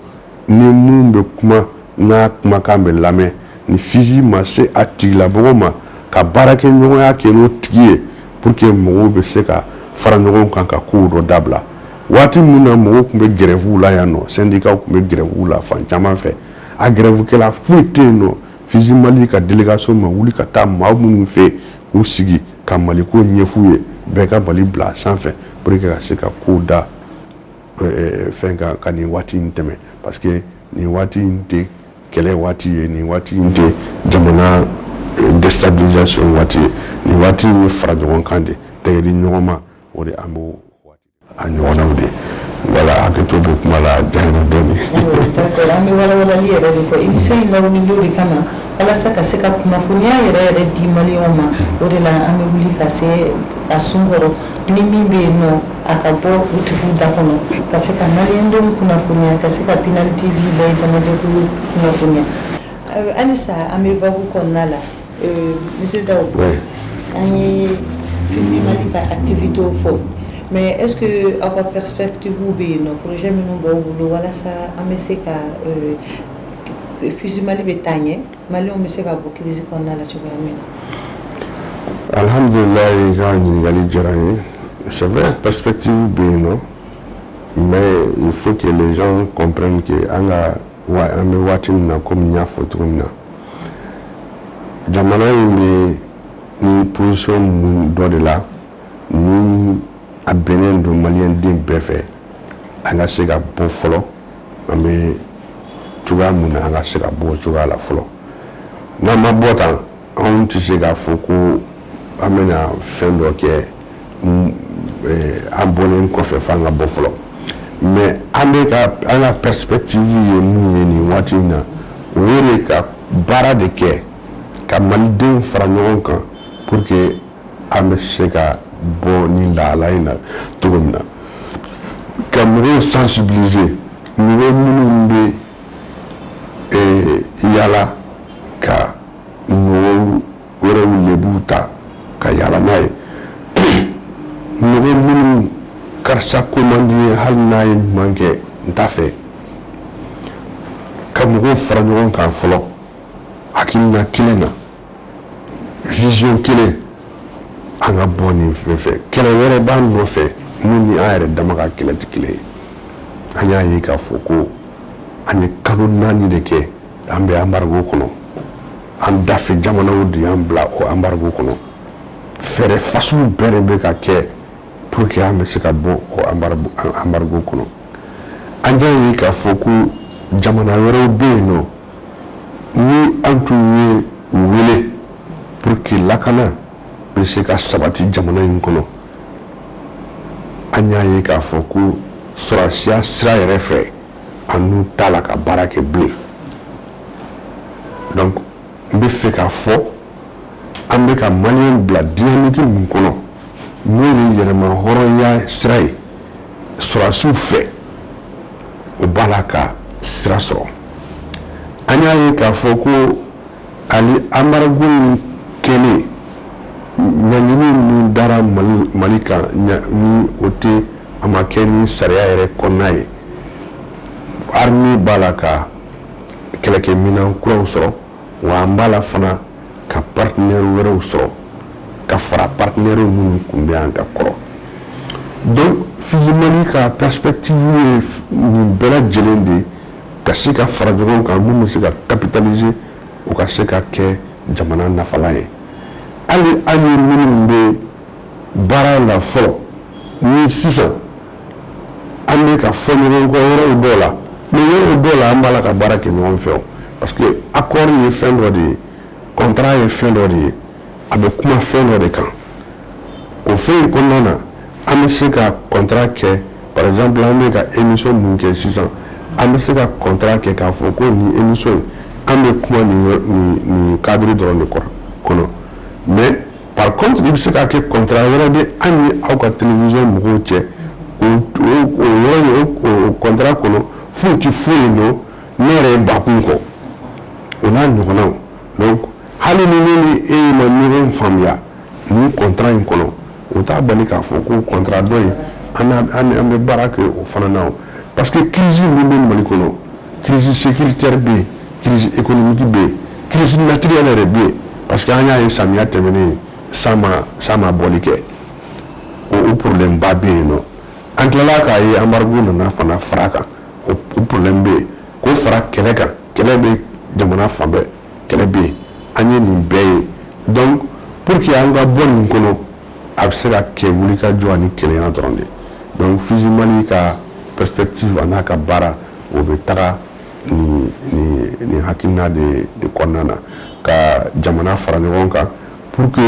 ni mun bɛ kuma n'a kumakan bɛ lamɛn ni FUSI ma se a tigilamɔgɔ ma ka baara kɛ ɲɔgɔnya kɛ n'o tigi ye pour que mɔgɔw bɛ se ka fara ɲɔgɔn kan ka kow dɔ dabila. Waati min na mɔgɔw tun bɛ grève la yan nɔ, syndicat tun bɛ grève la fan caman fɛ, a grève-kɛla foyi tɛ yen nɔ FUSI Mali ka délégation ma wuli ka taa maa minnu fɛ yen k'u sigi ka Maliko ɲɛf'u ye, bɛɛ ka Mali bila a sanfɛ pour que ka se ka kow da fɛn kan ka nin waati in tɛmɛ, parce que nin waati in tɛ kɛlɛ waati ye, nin waati in tɛ jamana déstabilisation waati ye, nin waati in ye fara ɲɔgɔn kan de, tɛgɛ di ɲɔgɔn ma. O de an b'o a ɲɔgɔnnaw de. Voilà, hakɛto bɛ kuma la, a janyana dɔɔni. D'accord, an bɛ walawalali yɛrɛ de kɔ. Émission in lawulila o de kama, walasa ka se ka kunnafoniya yɛrɛ yɛrɛ di maliyɛnw ma. O de la an bɛ wuli ka se a sun kɔrɔ, ni min bɛ yen nɔ, a ka bɔ o tigiw da kɔnɔ, ka se ka maliyɛndenw kunnafoniya, ka se ka Pinel TV lajɛ jamajɛkulu kunnafoniya. Halisa an bɛ babu kɔnɔna la, monsieur Daou. An ye FUSI Mali ka activité fɔ, mais est ce que aw ka perspective bɛ yen nɔ, projet minnu b'aw bolo walasa an bɛ se ka FUSI Mali bɛ taa ɲɛ, maliyɛnw bɛ se ka bɔ crise kɔnɔna la cogoya min na? Alhamdulilayi, i ka ɲininkali diyara n ye. C'est vrai, perspective bɛ yen nɔ, mais il faut que les gens comprennent que an ka wa an bɛ waati min na, komi n y'a fɔ cogo min na, jamana in bɛ ni position mun dɔ de la, ni a bɛnnen don maliyɛn den bɛɛ fɛ, an ka se ka bɔ fɔlɔ. An bɛ cogoya mun na, an ka se ka bɔ o cogoya la fɔlɔ. N'an ma bɔ tan, anw tɛ se k'a fɔ ko an bɛna fɛn dɔ kɛ an bɔlen kɔfɛ, f'an ka bɔ fɔlɔ. Mais an bɛ ka an ka perspective ye mun ye nin waati in na, o ye de ka baara de kɛ ka malidenw fara ɲɔgɔn kan pour que an bɛ se ka bɔ nin lahala in na cogo min na, ka mɔgɔw sensibiliser, mɔgɔ minnu bɛ yala ka mɔgɔw wɛrɛw lebuw ta ka yala n'a ye, mɔgɔ minnu karisa ko man di n ye, hali n'a ye ɲuman kɛ, n t'a fɛ, ka mɔgɔw fara ɲɔgɔn kan fɔlɔ, hakilina kelen na, vision kelen, an ka bɔ nin fɛn fɛ. Kɛlɛ wɛrɛ b'an nɔfɛ mun ni an yɛrɛ dama ka kɛlɛ tɛ kelen ye. An y'a ye k'a fɔ ko an ye kalo 4 de kɛ an bɛ embargo kɔnɔ. An dafɛ jamanaw de y'an bila o embargo kɔnɔ. Fɛɛrɛ fasugu bɛɛ de bɛ ka kɛ pour que an bɛ se ka bɔ o embargo kɔnɔ. An y'a ye k'a fɔ ko jamana wɛrɛw bɛ yen nɔ, ni an tun ye u wele pour que lakana bɛ se ka sabati jamana in kɔnɔ, an y'a ye k'a fɔ ko sɔrɔsiya sira yɛrɛ fɛ, an n'u t'a la ka baara kɛ bilen. Donc n bɛ fɛ k'a fɔ, an bɛ ka maliyɛn bila dynamique mun kɔnɔ, n'o ye yɛrɛma hɔrɔnya sira ye sɔrɔsiw fɛ, o b'a la ka sira sɔrɔ. An y'a ye k'a fɔ ko hali embargo in kɛlen, ɲangini min dara Mali kan, ni o tɛ a ma kɛ ni sariya yɛrɛ kɔnɔna ye, armée b'a la ka kɛlɛkɛminɛn kuraw sɔrɔ, wa an b'a la fana ka partenaire wɛrɛw sɔrɔ ka fara partenaire minnu tun bɛ yan ka kɔrɔ. Donc FUSI Mali ka perspective ye nin bɛɛ lajɛlen de ye, ka se ka fara ɲɔgɔn kan, mun bɛ se ka capitaliser, o ka se ka kɛ jamana nafalan ye. Hali an ye minnu bɛ baara la fɔlɔ, ni sisan an bɛ ka fɔ ɲɔgɔn kɔ yɔrɔw dɔw la, mais yɔrɔw dɔw la, an b'a la ka baara kɛ ɲɔgɔn fɛ o, parce que accord ye fɛn dɔ de ye, contrat ye fɛn dɔ de ye, a bɛ kuma fɛn dɔ de kan. O fɛn in kɔnɔna na, an bɛ se ka contrat kɛ. Par exemple, an bɛ ka émission mun kɛ sisan, an bɛ se ka contrat kɛ k'a fɔ ko nin émission in, an bɛ kuma nin cadre dɔrɔn de kɔnɔ. Mais par contre, i bɛ se k'a kɛ contrat wɛrɛ bɛ an ni aw ka télévision mɔgɔw cɛ. O yɔrɔ in, o contrat kɔnɔ, foyi tɛ foyi yen nɔ, ne yɛrɛ ye bakun kɔ, o n'a ɲɔgɔnnaw. Donc hali ni ne ni e ma ɲɔgɔn faamuya nin contrat in kɔnɔ, o t'a bali k'a fɔ ko contrat dɔ in, an bɛ baara kɛ o fana na o, parce que crise min bɛ Mali kɔnɔ, crise sécuritaire bɛ yen, crise économique bɛ yen, crise naturelle yɛrɛ bɛ yen, parce que an y'a ye samiya tɛmɛnen, san ma bɔli kɛ, o problème ba bɛ yen nɔ. An tilala k'a ye embargo nana fana fara a kan, o problème bɛ yen, k'o fara kɛlɛ kan. Kɛlɛ bɛ jamana fan bɛɛ, kɛlɛ bɛ yen, an ye nin bɛɛ ye. Donc pour que an ka bɔ nin kɔnɔ, a bɛ se ka kɛ wulikajɔ ani kelenya dɔrɔn de. Donc FUSI Mali ka perspective a n'a ka baara, o bɛ taga nin hakilina de kɔnɔna na, ka jamana fara ɲɔgɔn kan pour que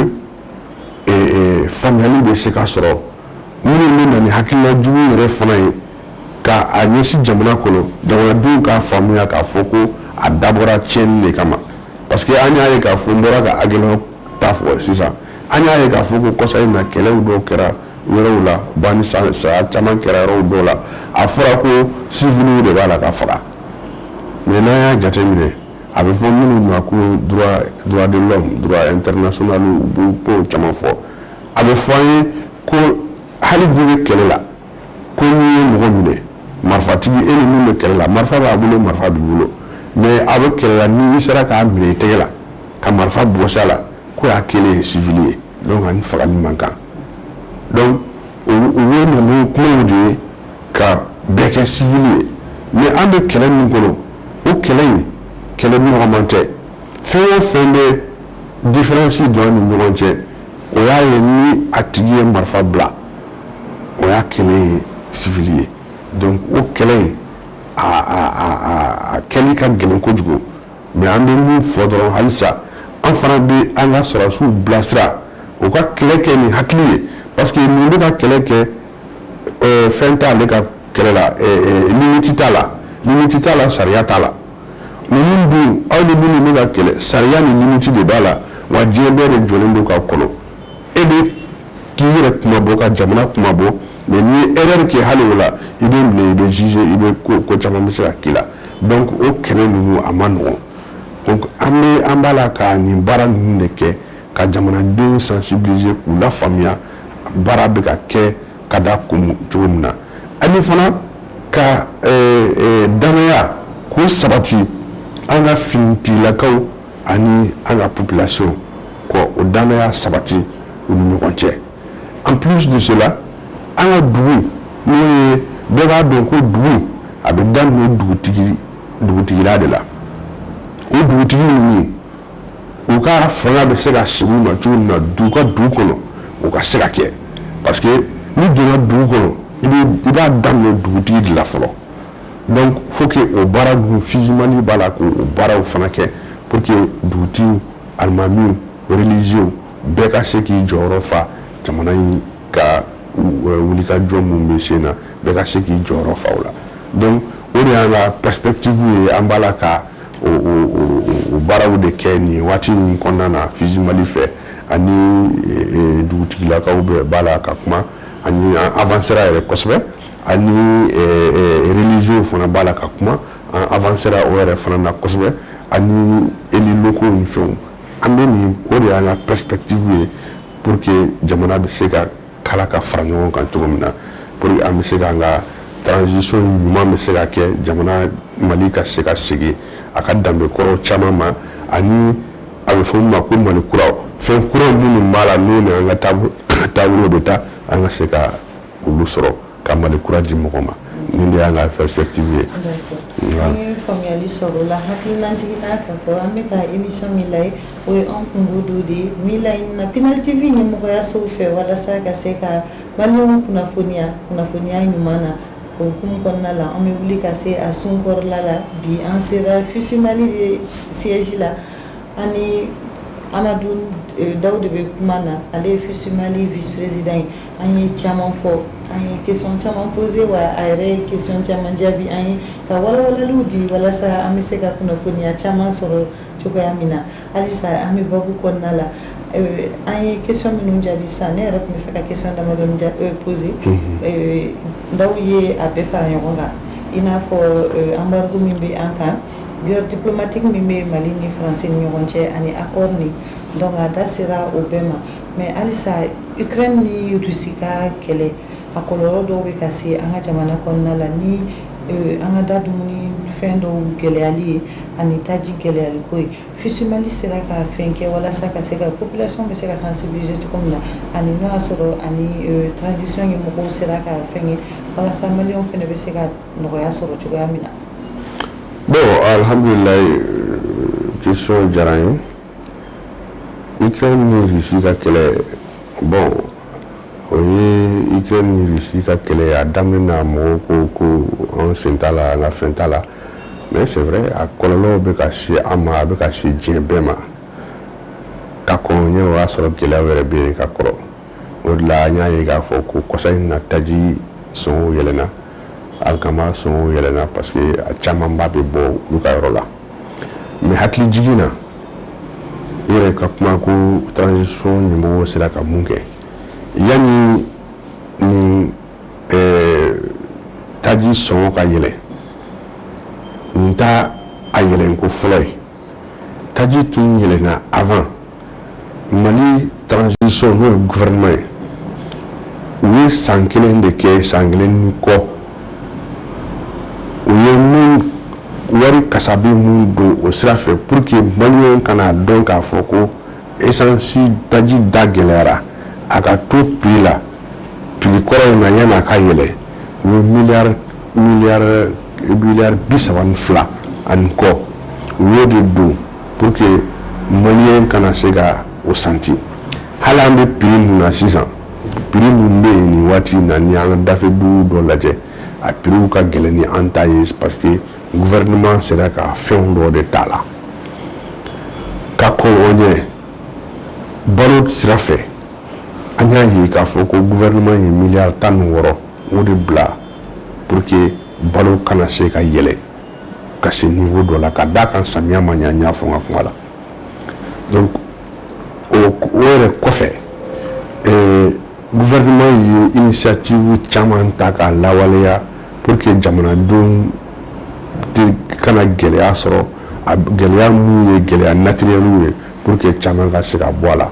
faamuyali bɛ se ka sɔrɔ. Minnu bɛ na ni hakilina jugu yɛrɛ fana ye. Ka a ɲɛsin jamana kɔnɔ, jamanadenw k'a faamuya k'a fɔ ko a dabɔra tiɲɛni de kama, parce que an y'a ye k'a fɔ, n bɔra ka Aguelhok ta fɔ sisan, an y'a ye k'a fɔ ko kɔsa in na, kɛlɛw dɔw kɛra yɔrɔw la, ba ni saya caman kɛra yɔrɔw dɔw la. A fɔra ko civiliw de b'a la ka faga, mais n'an y'a jateminɛ, a bɛ fɔ minnu ma ko droit de l'homme, droit international, u b'o kow caman fɔ. A bɛ fɔ an ye ko hali n'i bɛ kɛlɛ la, ko n'i ye mɔgɔ minɛ, marifatigi, e ni min bɛ kɛlɛ la, marifa b'a bolo, marifa b'i bolo, mais a bɛ kɛlɛ la, n'i sera k'a minɛ i tɛgɛ la ka marifa bɔsi a la, ko y'a kɛlen ye civil ye, donc ani fagali man kan. Donc u bɛ na ni kumaw de ye ka bɛɛ kɛ civil ye. Mais an bɛ kɛlɛ min kɔnɔ, o kɛlɛ in, kɛlɛ nɔgɔman tɛ. Fɛn o fɛn bɛ différence don an ni ɲɔgɔn cɛ, o y'a ye ni a tigi ye marifa bila, o y'a kɛlen ye civil ye. Donc o kɛlɛ in, a kɛli ka gɛlɛn kojugu. Mais an bɛ mun fɔ dɔrɔn halisa, an fana bɛ an ka sɔrɔdasiw bilasira u ka kɛlɛ kɛ ni hakili ye, parce que nin bɛ ka kɛlɛ kɛ, fɛn t'ale ka kɛlɛ la, limite t'a la, limite t'a la, sariya t'a la. Ninnu dun, aw ni minnu bɛ ka kɛlɛ, sariya ni limite de b'a la. Wa diɲɛ bɛɛ de jɔlen don k'a kɔnɔ. E bɛ k'i yɛrɛ kuma bɔ, ka jamana kuma bɔ, mais n'i ye erreur kɛ hali o la, i bɛ minɛ, i bɛ juger, i bɛ ko ko caman bɛ se ka k'i la. Donc o kɛlɛ ninnu, a ma nɔgɔn. Donc an b'a la ka nin baara ninnu de kɛ ka jamanadenw sensibiliser, k'u lafaamuya baara bɛ ka kɛ ka da kun cogo min na, ani fana ka danaya k'o sabati an ka finitigilakaw ani an ka population, k'o o danaya sabati u ni ɲɔgɔn cɛ. En plus de cela, an ka dugu, n'o ye bɛɛ b'a dɔn ko dugu, a bɛ daminɛ dugutigi, dugutigila de la. O dugutigi ninnu, u ka fanga bɛ se ka segin u ma cogo min na du ka dugu kɔnɔ, o ka se ka kɛ, parce que n'i donna dugu kɔnɔ, i b'a daminɛ dugutigi de la fɔlɔ. Donc faut que o baara ninnu, FUSMALI b'a la k'o baaraw fana kɛ pour que dugutigiw, alimamiw, religieux, bɛɛ ka se k'i jɔyɔrɔ fa jamana in ka wulikajɔ mun bɛ sen na, bɛɛ ka se k'i jɔyɔrɔ fa o la. Donc o de y'an ka perspective ye. An b'a la ka o baaraw de kɛ nin waati in kɔnɔna na FUSMALI fɛ, ani dugutigilakaw bɛ b'a la ka kuma, ani an avancera yɛrɛ kosɛbɛ, ani religieux fana b'a la ka kuma, an avancera o yɛrɛ fana na kosɛbɛ, ani élus locaux ni fɛnw. An bɛ nin, o de y'an ka perspective ye pour que jamana bɛ se ka kala ka fara ɲɔgɔn kan cogo min na, pour que an bɛ se k'an ka transition ɲuman bɛ se ka kɛ, jamana Mali ka se ka segin a ka danbe kɔrɔ caman ma, ani a bɛ fɔ min ma ko Mali kura, fɛn kura minnu b'a la, n'o ni an ka taabolo bɛ taa, an ka se ka olu sɔrɔ ka Mali kura di mɔgɔ ma. Nin de y'an ka perspective ye. An ye faamuyali sɔrɔ o la. Hakilina jiginna k'a fɔ an bɛ ka émission min lajɛ, o ye An Kungo Dɔ de ye, min laɲinina Pinel TV ɲɛmɔgɔyasow fɛ walasa ka se ka maliyɛnw kunnafoniya, kunnafoniya ɲuman na. O hukumu kɔnɔna la, an bɛ wuli ka se a sun kɔrɔla la. Bi, an sera FUSMALI de siège la. Ani Amadu Dawu de bɛ kuma na, ale ye FUSMALI vice président ye. An ye caman fɔ, an ye question caman posé, wa a yɛrɛ ye question caman jaabi an ye, ka walawalaliw di walasa an bɛ se ka kunnafoniya caman sɔrɔ cogoya min na. Halisa an bɛ babu kɔnɔna la. An ye question minnu jaabi sisan, ne yɛrɛ tun bɛ fɛ ka question damadɔni posé. Dawu ye a bɛɛ fara ɲɔgɔn kan, i n'a fɔ embargo min bɛ an kan, guerre diplomatique min bɛ Mali ni Faransi ni ɲɔgɔn cɛ, ani accord ni. Donc a da sera o bɛɛ ma. Mais halisa, Ukraine ni Russie ka kɛlɛ, a kɔlɔlɔ dɔw bɛ ka se an ka jamana kɔnɔna la, ni an ka da dumuni fɛn dɔw gɛlɛyali ye, ani taji gɛlɛyali ko ye. FUSMALI sera ka fɛn kɛ walasa ka se ka population bɛ se ka sensibiliser cogo min na, ani n'o y'a sɔrɔ ani transition ɲɛmɔgɔw sera ka fɛn kɛ walasa maliyɛnw fana bɛ se ka nɔgɔya sɔrɔ cogoya min na? Bon, alhamdulilayi, question diyara n ye. Ukraine ni Russie ka kɛlɛ, bon, o ye Ukraine ni Russie ka kɛlɛ, a daminɛ na, mɔgɔw ko ko an sen t'a la, an ka fɛn t'a la. Mais c'est vrai, a kɔlɔlɔw bɛ ka se an ma, a bɛ ka se diɲɛ bɛɛ ma. Ka kɔn ɲɛ, o y'a sɔrɔ gɛlɛyaw yɛrɛ bɛ yen ka kɔrɔ. O de la an y'a ye k'a fɔ ko kɔsa in na, taji sɔngɔw yɛlɛnna. Alikama sɔngɔ yɛlɛnna parce que a camanba bɛ bɔ olu ka yɔrɔ la. Mais hakili jigin na, i yɛrɛ ka kuma ko transition ɲɛmɔgɔw sera ka mun kɛ yanni nin taji sɔngɔ ka yɛlɛ? Nin t'a a yɛlɛnko fɔlɔ ye. Taji tun yɛlɛnna avant. Mali transition, n'o ye gouvernement ye, u ye san kelen de kɛ, san kelen ni kɔ. U ye mun wari kasabi mun don o sira fɛ pour que maliyɛnw kana dɔn k'a fɔ ko essence, taji da gɛlɛyara, a ka to prix la, prix kɔrɔ in na, yanni a ka yɛlɛ, u ye miliyari miliyari miliyari 32 ani kɔ, u y'o de don pour que maliyɛn kana se ka o sentir. Hali an bɛ prix mun na sisan, prix mun bɛ yen nin waati in na, ni an ka dafɛ dugu dɔ lajɛ, a prix ka gɛlɛn ni an ta ye, parce que gouvernement sera ka fɛnw dɔ de t'a la ka kɔn o ɲɛ. Balo sira fɛ, an y'a ye k'a fɔ ko gouvernement ye miliyari 16 o de bila pour que balo kana se ka yɛlɛ ka se niveau dɔ la, ka d'a kan samiya ma ɲɛ. N y'a fɔ n ka kuma la. Donc o yɛrɛ kɔfɛ, gouvernement ye initiative caman ta k'a lawaleya pour que jamanadenw tɛ kana gɛlɛya sɔrɔ, a gɛlɛya mun ye gɛlɛya naturel ye, pour que caman ka se ka bɔ a la.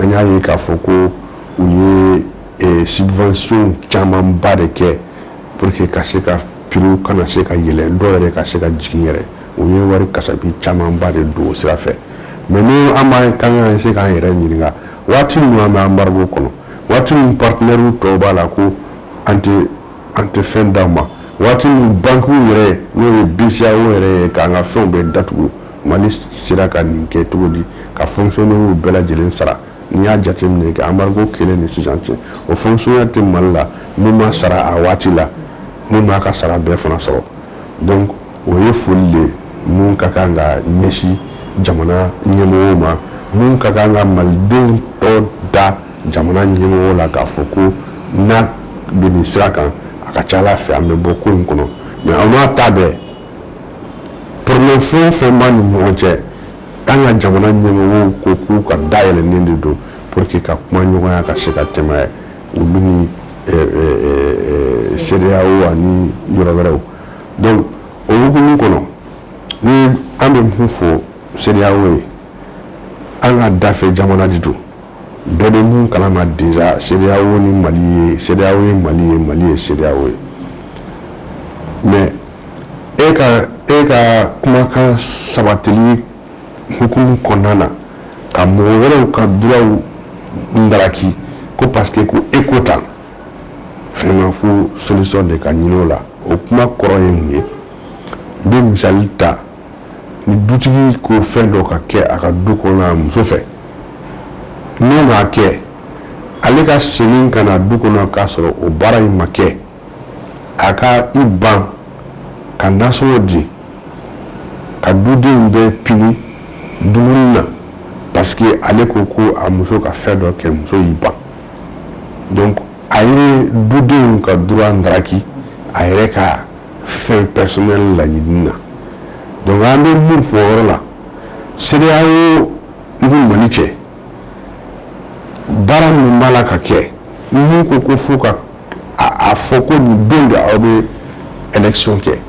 An y'a ye k'a fɔ ko u ye subvention camanba de kɛ pour que ka se ka prix kana se ka yɛlɛ, dɔw yɛrɛ ka se ka jigin yɛrɛ. U ye wari kasabi camanba de don o sira fɛ. Mais ni an b'an kan ka se k'an yɛrɛ ɲininka, waati min an bɛ embargo kɔnɔ, waati min partenaires tɔw b'a la ko an tɛ fɛn d'aw ma, waati min banques yɛrɛ, n'o ye BCEAO yɛrɛ ye, k'an ka fɛnw bɛɛ datugu, Mali sera ka nin kɛ cogo di ka fonctionnaires bɛɛ lajɛlen sara? N'i y'a jateminɛ kɛ, embargo kɛlen ni sisan cɛ, o fonctionnaire tɛ Mali la mun ma sara a waati la, mun m'a ka sara bɛɛ fana sɔrɔ. Donc o ye foli de mun ka kan ka ɲɛsin jamana ɲɛmɔgɔw ma, mun ka kan ka malidenw tɔ da jamana ɲɛmɔgɔw la k'a fɔ ko n'a bɛ nin sira kan, a ka ca Ala fɛ, an bɛ bɔ ko in kɔnɔ. Mais an n'a ta bɛɛ, problème fɛn o fɛn b'an ni ɲɔgɔn cɛ, an ka jamana ɲɛmɔgɔw ko k'u ka dayɛlɛnnen de don pour que ka kuma ɲɔgɔnya ka se ka tɛmɛ olu ni CEDEAO ani yɔrɔ wɛrɛw. Donc o hukumu kɔnɔ, ni an bɛ mun fɔ CEDEAO ye, an ka dafɛ jamana de don, bɛɛ bɛ mun kalama déjà, CEDEAO ni Mali ye, CEDEAO ye Mali ye, Mali ye CEDEAO ye. Mais e ka kumakan sabatili hukumu kɔnɔna na, ka mɔgɔ wɛrɛw ka droit ndaraki ko parce que ko e ko tan, vraiment fo solution de ka ɲini o la. O kuma kɔrɔ ye mun ye? N bɛ misali ta: ni dutigi ko fɛn dɔ ka kɛ a ka du kɔnɔ a muso fɛ, n'o m'a kɛ, ale ka segin ka na du kɔnɔ k'a sɔrɔ o baara in ma kɛ, a ka i ban ka nasɔngɔ di, ka dudenw bɛɛ pini dumuni na, parce que ale ko ko a muso ka fɛn dɔ kɛ, muso y'i ban. Donc a ye dudenw ka droit ndaraki a yɛrɛ ka fɛn personnel laɲini na. Donc an bɛ mun fɔ o yɔrɔ la? CEDEAO ni Mali cɛ, baara min b'a la ka kɛ, mun ko fo ka a fɔ ko nin don de aw bɛ élection kɛ,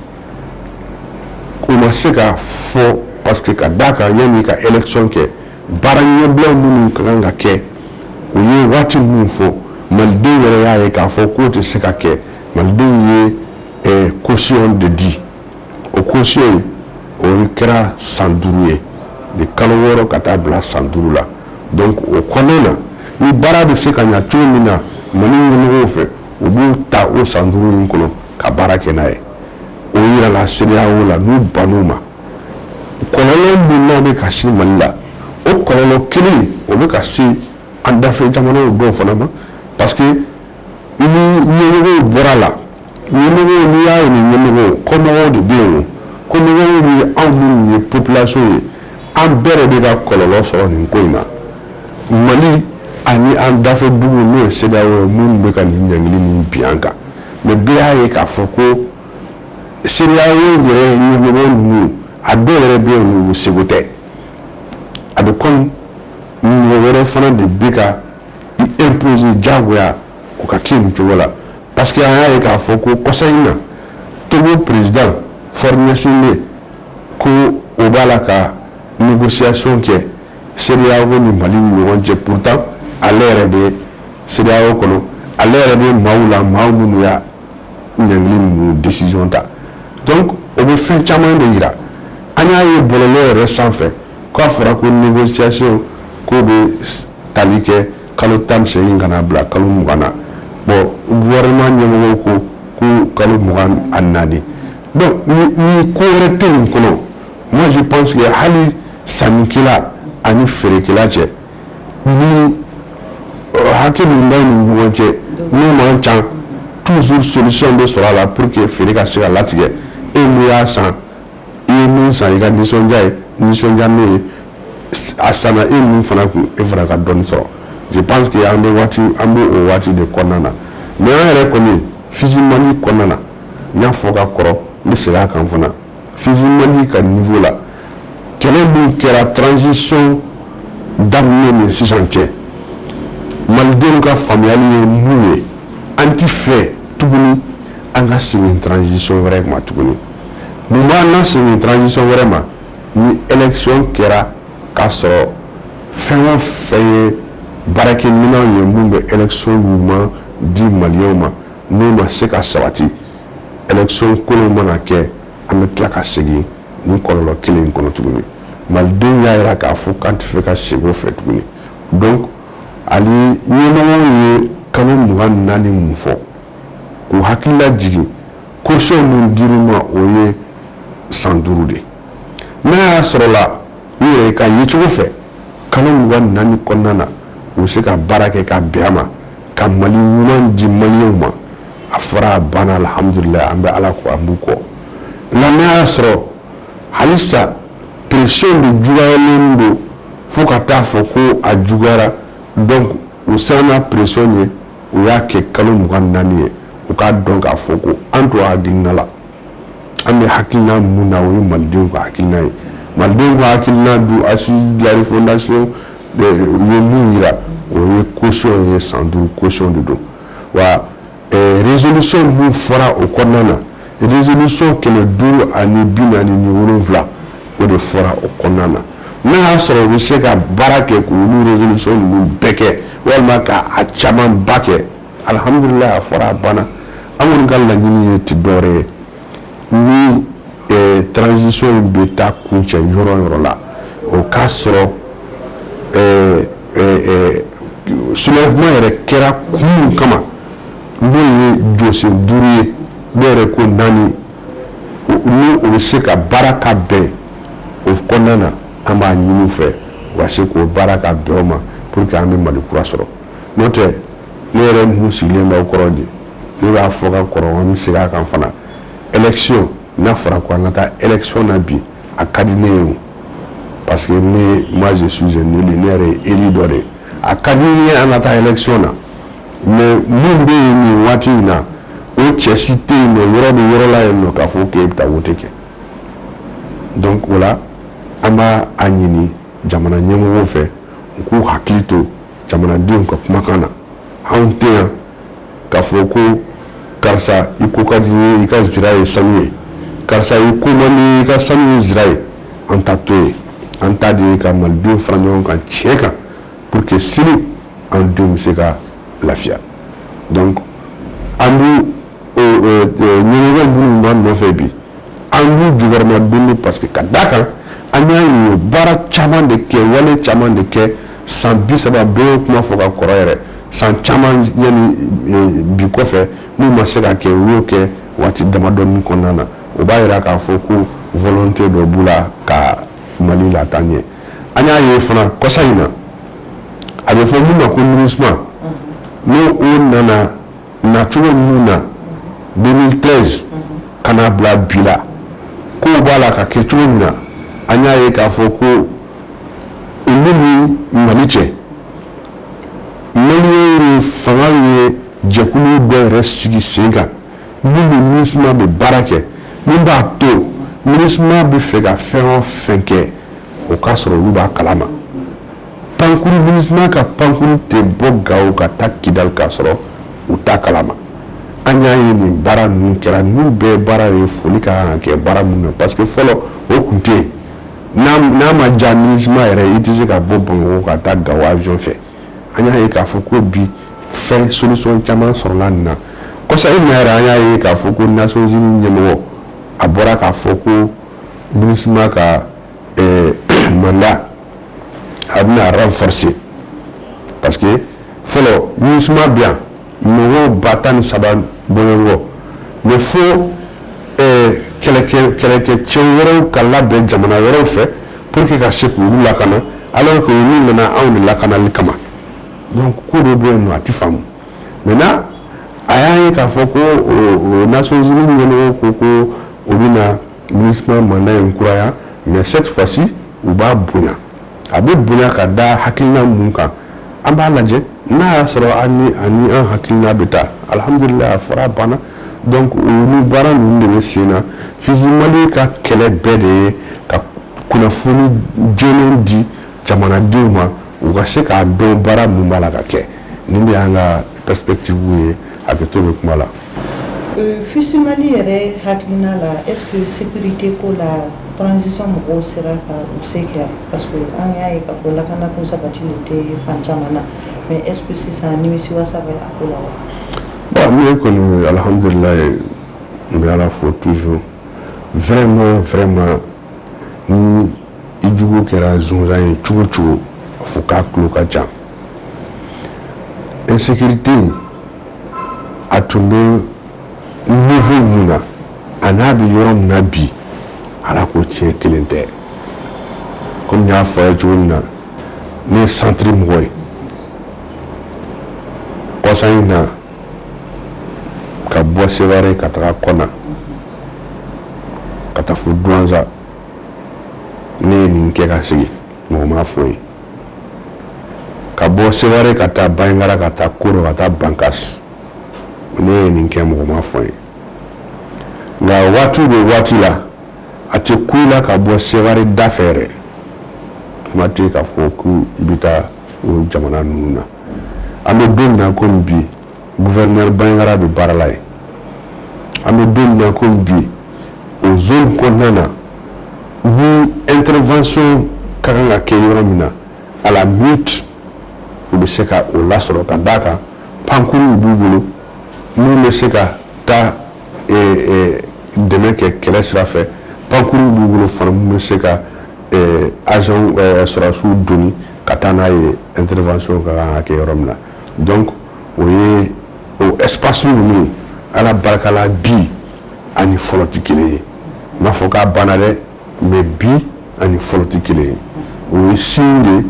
o ma se ka fɔ, parce que ka d'a kan yanni ka élection kɛ, baara ɲɛbila minnu ka kan ka kɛ, u ye waati minnu fɔ, malidenw yɛrɛ y'a ye k'a fɔ k'o tɛ se ka kɛ. Malidenw ye caution de di. O caution in, o kɛra san 5 ye de, kalo 6 ka taa bila san 5 la. Donc o kɔnɔna na, ni baara bɛ se ka ɲa cogo min na Mali ɲɛmɔgɔw fɛ, u b'u ta o san 5 in kɔnɔ ka baara kɛ n'a ye. O yirala CEDEAO la, n'u bann'o ma, kɔlɔlɔ min n'a bɛ ka se Mali la, o kɔlɔlɔ kelen o bɛ ka se an dafɛ jamanaw dɔw fana ma, parce que ni ɲɛmɔgɔw bɔra la, ɲɛmɔgɔw, n'i y'a ye ni ɲɛmɔgɔw, kɔmɔgɔw de bɛ yen. O kɔmɔgɔw ye anw minnu ye population ye, an bɛɛ de bɛ ka kɔlɔlɔ sɔrɔ nin ko in na, Mali ani an dafɛ dugu, n'o ye CEDEAO ye, minnu bɛ ka nin ɲangili nin bin an kan. Mais bɛɛ y'a ye k'a fɔ ko CEDEAO yɛrɛ ɲɛmɔgɔ ninnu, a dɔw yɛrɛ bɛ yen, u seko tɛ. A bɛ komi mɔgɔ wɛrɛ fana de bɛ ka i imposer diyagoya o ka kɛ nin cogo la, parce que an y'a ye k'a fɔ ko kɔsa in na, Togo président Faure Gnassingbé ko o b'a la ka négociation kɛ CEDEAO ni Mali ni ɲɔgɔn cɛ. Pourtant ale yɛrɛ bɛ CEDEAO kɔnɔ, ale yɛrɛ bɛ maaw la, maa minnu y'a ɲangili ninnu décision ta. Donc o bɛ fɛn caman de yira. An y'a ye bɔlɔlɔ yɛrɛ sanfɛ k'a fɔra ko négociation k'o bɛ tali kɛ kalo 18 ka na bila kalo 20 na. Bon, gouvernement ɲɛmɔgɔw ko ko kalo 24. Donc ni ko wɛrɛ tɛ nin kɔnɔ, moi je pense que hali sannikɛla ani feerekɛla cɛ, ni hakɛ min b'aw ni ɲɔgɔn cɛ n'o man ca, toujours solution bɛ sɔrɔ a la pour que feere ka se ka latigɛ. E mun y'a san, i ye mun san, i ka nisɔndiya ye, nisɔndiya n'o ye. A sanna e mun fana kun, e fana ka dɔɔni sɔrɔ. Je pense que an bɛ waati, an bɛ o waati de kɔnɔna na. Mais an yɛrɛ kɔni, FUSI Mali kɔnɔna na, n y'a fɔ ka kɔrɔ, n bɛ segin a kan fana, FUSI Mali ka niveau la, kɛlɛ min kɛra transition daminɛ ni sisan cɛ, malidenw ka faamuyali ye mun ye? An ti fɛ tuguni an ka segin transition wɛrɛ ma tuguni. Mun b'an na segin transition wɛrɛ ma? Ni élection kɛra k'a sɔrɔ fɛn o fɛn ye baarakɛminɛnw ye mun bɛ élection ɲuman di maliyɛnw ma, n'o ma se ka sabati, élection kolon mana kɛ, an bɛ tila ka segin nin kɔlɔlɔ kelen in kɔnɔ tuguni. Malidenw y'a jira k'a fɔ k'an tɛ fɛ ka segin o fɛ tuguni. Donc ani ɲɛmɔgɔw ye kalo 24 mun fɔ, k'u hakili lajigin, caution mun dir'u ma, o ye san 5 de. N'a y'a sɔrɔ la u yɛrɛ ka yecogo fɛ, kalo 24 kɔnɔna na, u bɛ se ka baara kɛ ka bɛn a ma ka Mali ɲuman di maliyɛnw ma, a fɔra a banna, alhamdulilayi, an bɛ Ala kɔ, an b'u kɔ. Nka n'a y'a sɔrɔ halisa pression de juguyalen don fo ka taa fɔ ko a juguyara, donc u siranna pression ɲɛ, u y'a kɛ kalo 24 ye, u k'a dɔn k'a fɔ ko an t'o hakilina la. An bɛ hakilina mun na, o ye malidenw ka hakilina ye. Malidenw ka hakilina du, assise de la refondation ye mun yira, o ye caution ye, san 5 caution de don. Wa résolution mun fɔra o kɔnɔna na, résolution 547, o de fɔra o kɔnɔna na. N'a y'a sɔrɔ u bɛ se ka baara kɛ k'olu résolution ninnu bɛɛ kɛ, walima k'a camanba kɛ, alhamdulilayi, a fɔra a banna. An kɔni ka laɲini ye ti dɔwɛrɛ ye, ni transition in bɛ taa kuncɛ yɔrɔ o yɔrɔ la, o k'a sɔrɔ soulèvement yɛrɛ kɛra kun min kama, n'o ye jɔsen 5 ye, dɔw yɛrɛ ko naani, n'o o bɛ se ka baara ka bɛn o kɔnɔna na, an b'a ɲini u fɛ u ka se k'o baara ka bɛn o ma pour que an bɛ Mali kura sɔrɔ. N'o tɛ, ne yɛrɛ mun sigilen b'aw kɔrɔ de, ne b'a fɔ ka kɔrɔ, an bɛ segin a kan fana, élection, n'a fɔra ko an ka taa élection na bi, a ka di ne ye o, parce que ne, moi je suis un élu, ne yɛrɛ ye élu dɔ de ye. A ka di n ye an ka taa élection na, mais mun bɛ yen nin waati in na, o cɛ si tɛ yen nɔ, yɔrɔ bɛ yɔrɔ la yen nɔ k'a fɔ k'e bɛ taa vote kɛ. Donc o la, an b'a a ɲini jamana ɲɛmɔgɔw fɛ, u k'u hakili to jamanadenw ka kumakan na. Anw tɛ yan k'a fɔ ko karisa i ko ka di n ye, i ka zira ye sanu ye, karisa i ko man di n ye, i ka sanu ye zira ye. An ta to yen. An ta de ye ka malidenw fara ɲɔgɔn kan tiɲɛ kan pour que sini an denw bɛ se ka lafiya. Donc an b'u ɲɛmɔgɔ minnu b'an nɔfɛ bi, an b'u jukɔrɔma don, parce que ka d'a kan an y'a ye u ye baara caman de kɛ, wale caman de kɛ san 30 bɛɛ y'o kuma fɔ ka kɔrɔ yɛrɛ, san caman yanni bi kɔfɛ, n'u ma se ka kɛ, u y'o kɛ waati damadɔni kɔnɔna na. O b'a yira k'a fɔ ko volonté dɔ b'u la ka Mali lataa ɲɛ. An y'a ye fana kɔsa in na, a bɛ fɔ mun ma ko MINUSMA, n'o o nana nacogo mun na 2013 ka n'a bila bi la, kow b'a la ka kɛ cogo min na, an y'a ye k'a fɔ ko olu ni Mali cɛ, maliyɛnw ye fanga ye jɛkulu dɔ yɛrɛ sigi sen kan. Min ni MINUSMA bɛ baara kɛ, min b'a to MINUSMA bɛ fɛ ka fɛn o fɛn kɛ, o k'a sɔrɔ olu b'a kalama. Pankuru, MINUSMA ka pankuru tɛ bɔ Gawo ka taa Kidali k'a sɔrɔ u t'a kalama. An y'a ye nin baara ninnu kɛra. Ninnu bɛɛ baara ye foli ka kan ka kɛ baara minnu na, parce que fɔlɔ o tun tɛ yen. N'a ma diya MINUSMA yɛrɛ, i tɛ se ka bɔ Bamakɔ ka taa Gawo avion fɛ. An y'a ye k'a fɔ ko bi fɛn solution caman sɔrɔla nin na. Kɔsa in na yɛrɛ, an y'a ye k'a fɔ ko Nations Unies ɲɛmɔgɔ, a bɔra k'a fɔ ko MINUSMA ka mandat, a bɛna renforcer, parce que fɔlɔ MINUSMA bɛ yan mɔgɔw 13 000 bɔɲɔgɔnkɔ, mais fo kɛlɛkɛcɛ wɛrɛw ka labɛn jamana wɛrɛw fɛ pour que ka se k'olu lakana, alors que olu nana anw de lakanali kama. Donc ko dɔ bɛ yen nɔ, a ti faamu. Maintenant, a y'a ye k'a fɔ ko o Nations Unies ɲɛmɔgɔw ko ko u bɛna MINUSMA mandat in kuraya, mais cette fois-ci u b'a bonya. A bɛ bonya ka da hakilina mun kan, an b'a lajɛ. N'a y'a sɔrɔ an ni ani an hakilina bɛ taa, alhamdulilayi, a fɔra, a banna. Donc olu baara ninnu de bɛ sen na. FUSI Mali ka kɛlɛ bɛɛ de ye ka kunnafoni jɛlen di jamanadenw ma, u ka se k'a dɔn baara mun b'a la ka kɛ. Nin de y'an ka perspective ye. Hakɛto bɛ kuma la. FUSI Mali yɛrɛ hakilina la, est ce que sécurité ko la, transition mɔgɔw sera ka u se kɛ? Parce que an y'a ye k'a fɔ lakana kun sabatilen tɛ fan caman na, mais est ce que sisan nimisiwasa bɛ a ko la wa? Bon, ne kɔni, alhamdulilayi, n bɛ Ala fo toujours. Vraiment, vraiment, ni i jugu kɛra zonzan ye cogo o cogo, fo k'a tulo ka jan. Insécurité in, a tun bɛ niveau mun na, a n'a bɛ yɔrɔ min na bi, Ala ko tiɲɛ, kelen tɛ. Komi n y'a fɔ a ye cogo min na, ne ye centre mɔgɔ ye. Kɔsa in na, ka bɔ Seware ka taga Kɔna, ka taa fo Duwanza, ne ye nin kɛ ka sigi, mɔgɔ m'a fɔ ye. Ka bɔ Seware ka taa Bangara, ka taa Koro, ka taa Bankas, ne ye nin kɛ, mɔgɔ m'a fɔ ye. Nka waati bɛ waati la, a tɛ ku i la ka bɔ Seware da fɛ yɛrɛ, kuma tɛ k'a fɔ ko i bɛ taa o jamana ninnu na. An bɛ don min na komi bi, gouverneur Bangara bɛ baara la yen. An bɛ don min na komi bi, o zone kɔnɔna na, ni intervention ka kan ka kɛ yɔrɔ min na, à la minute u bɛ se ka o lasɔrɔ, ka d'a kan pankuruw b'u bolo minnu bɛ se ka taa dɛmɛ kɛ kɛlɛ sira fɛ. Pankuruw b'u bolo fana minnu bɛ se ka agent sɔrɔdasiw doni ka taa n'a ye intervention ka kan ka kɛ yɔrɔ min na. Donc o ye o espace ninnu, Ala barika la, bi ani fɔlɔ tɛ kelen ye. N m'a fɔ k'a banna dɛ, mais bi ani fɔlɔ tɛ kelen ye. O ye signe de,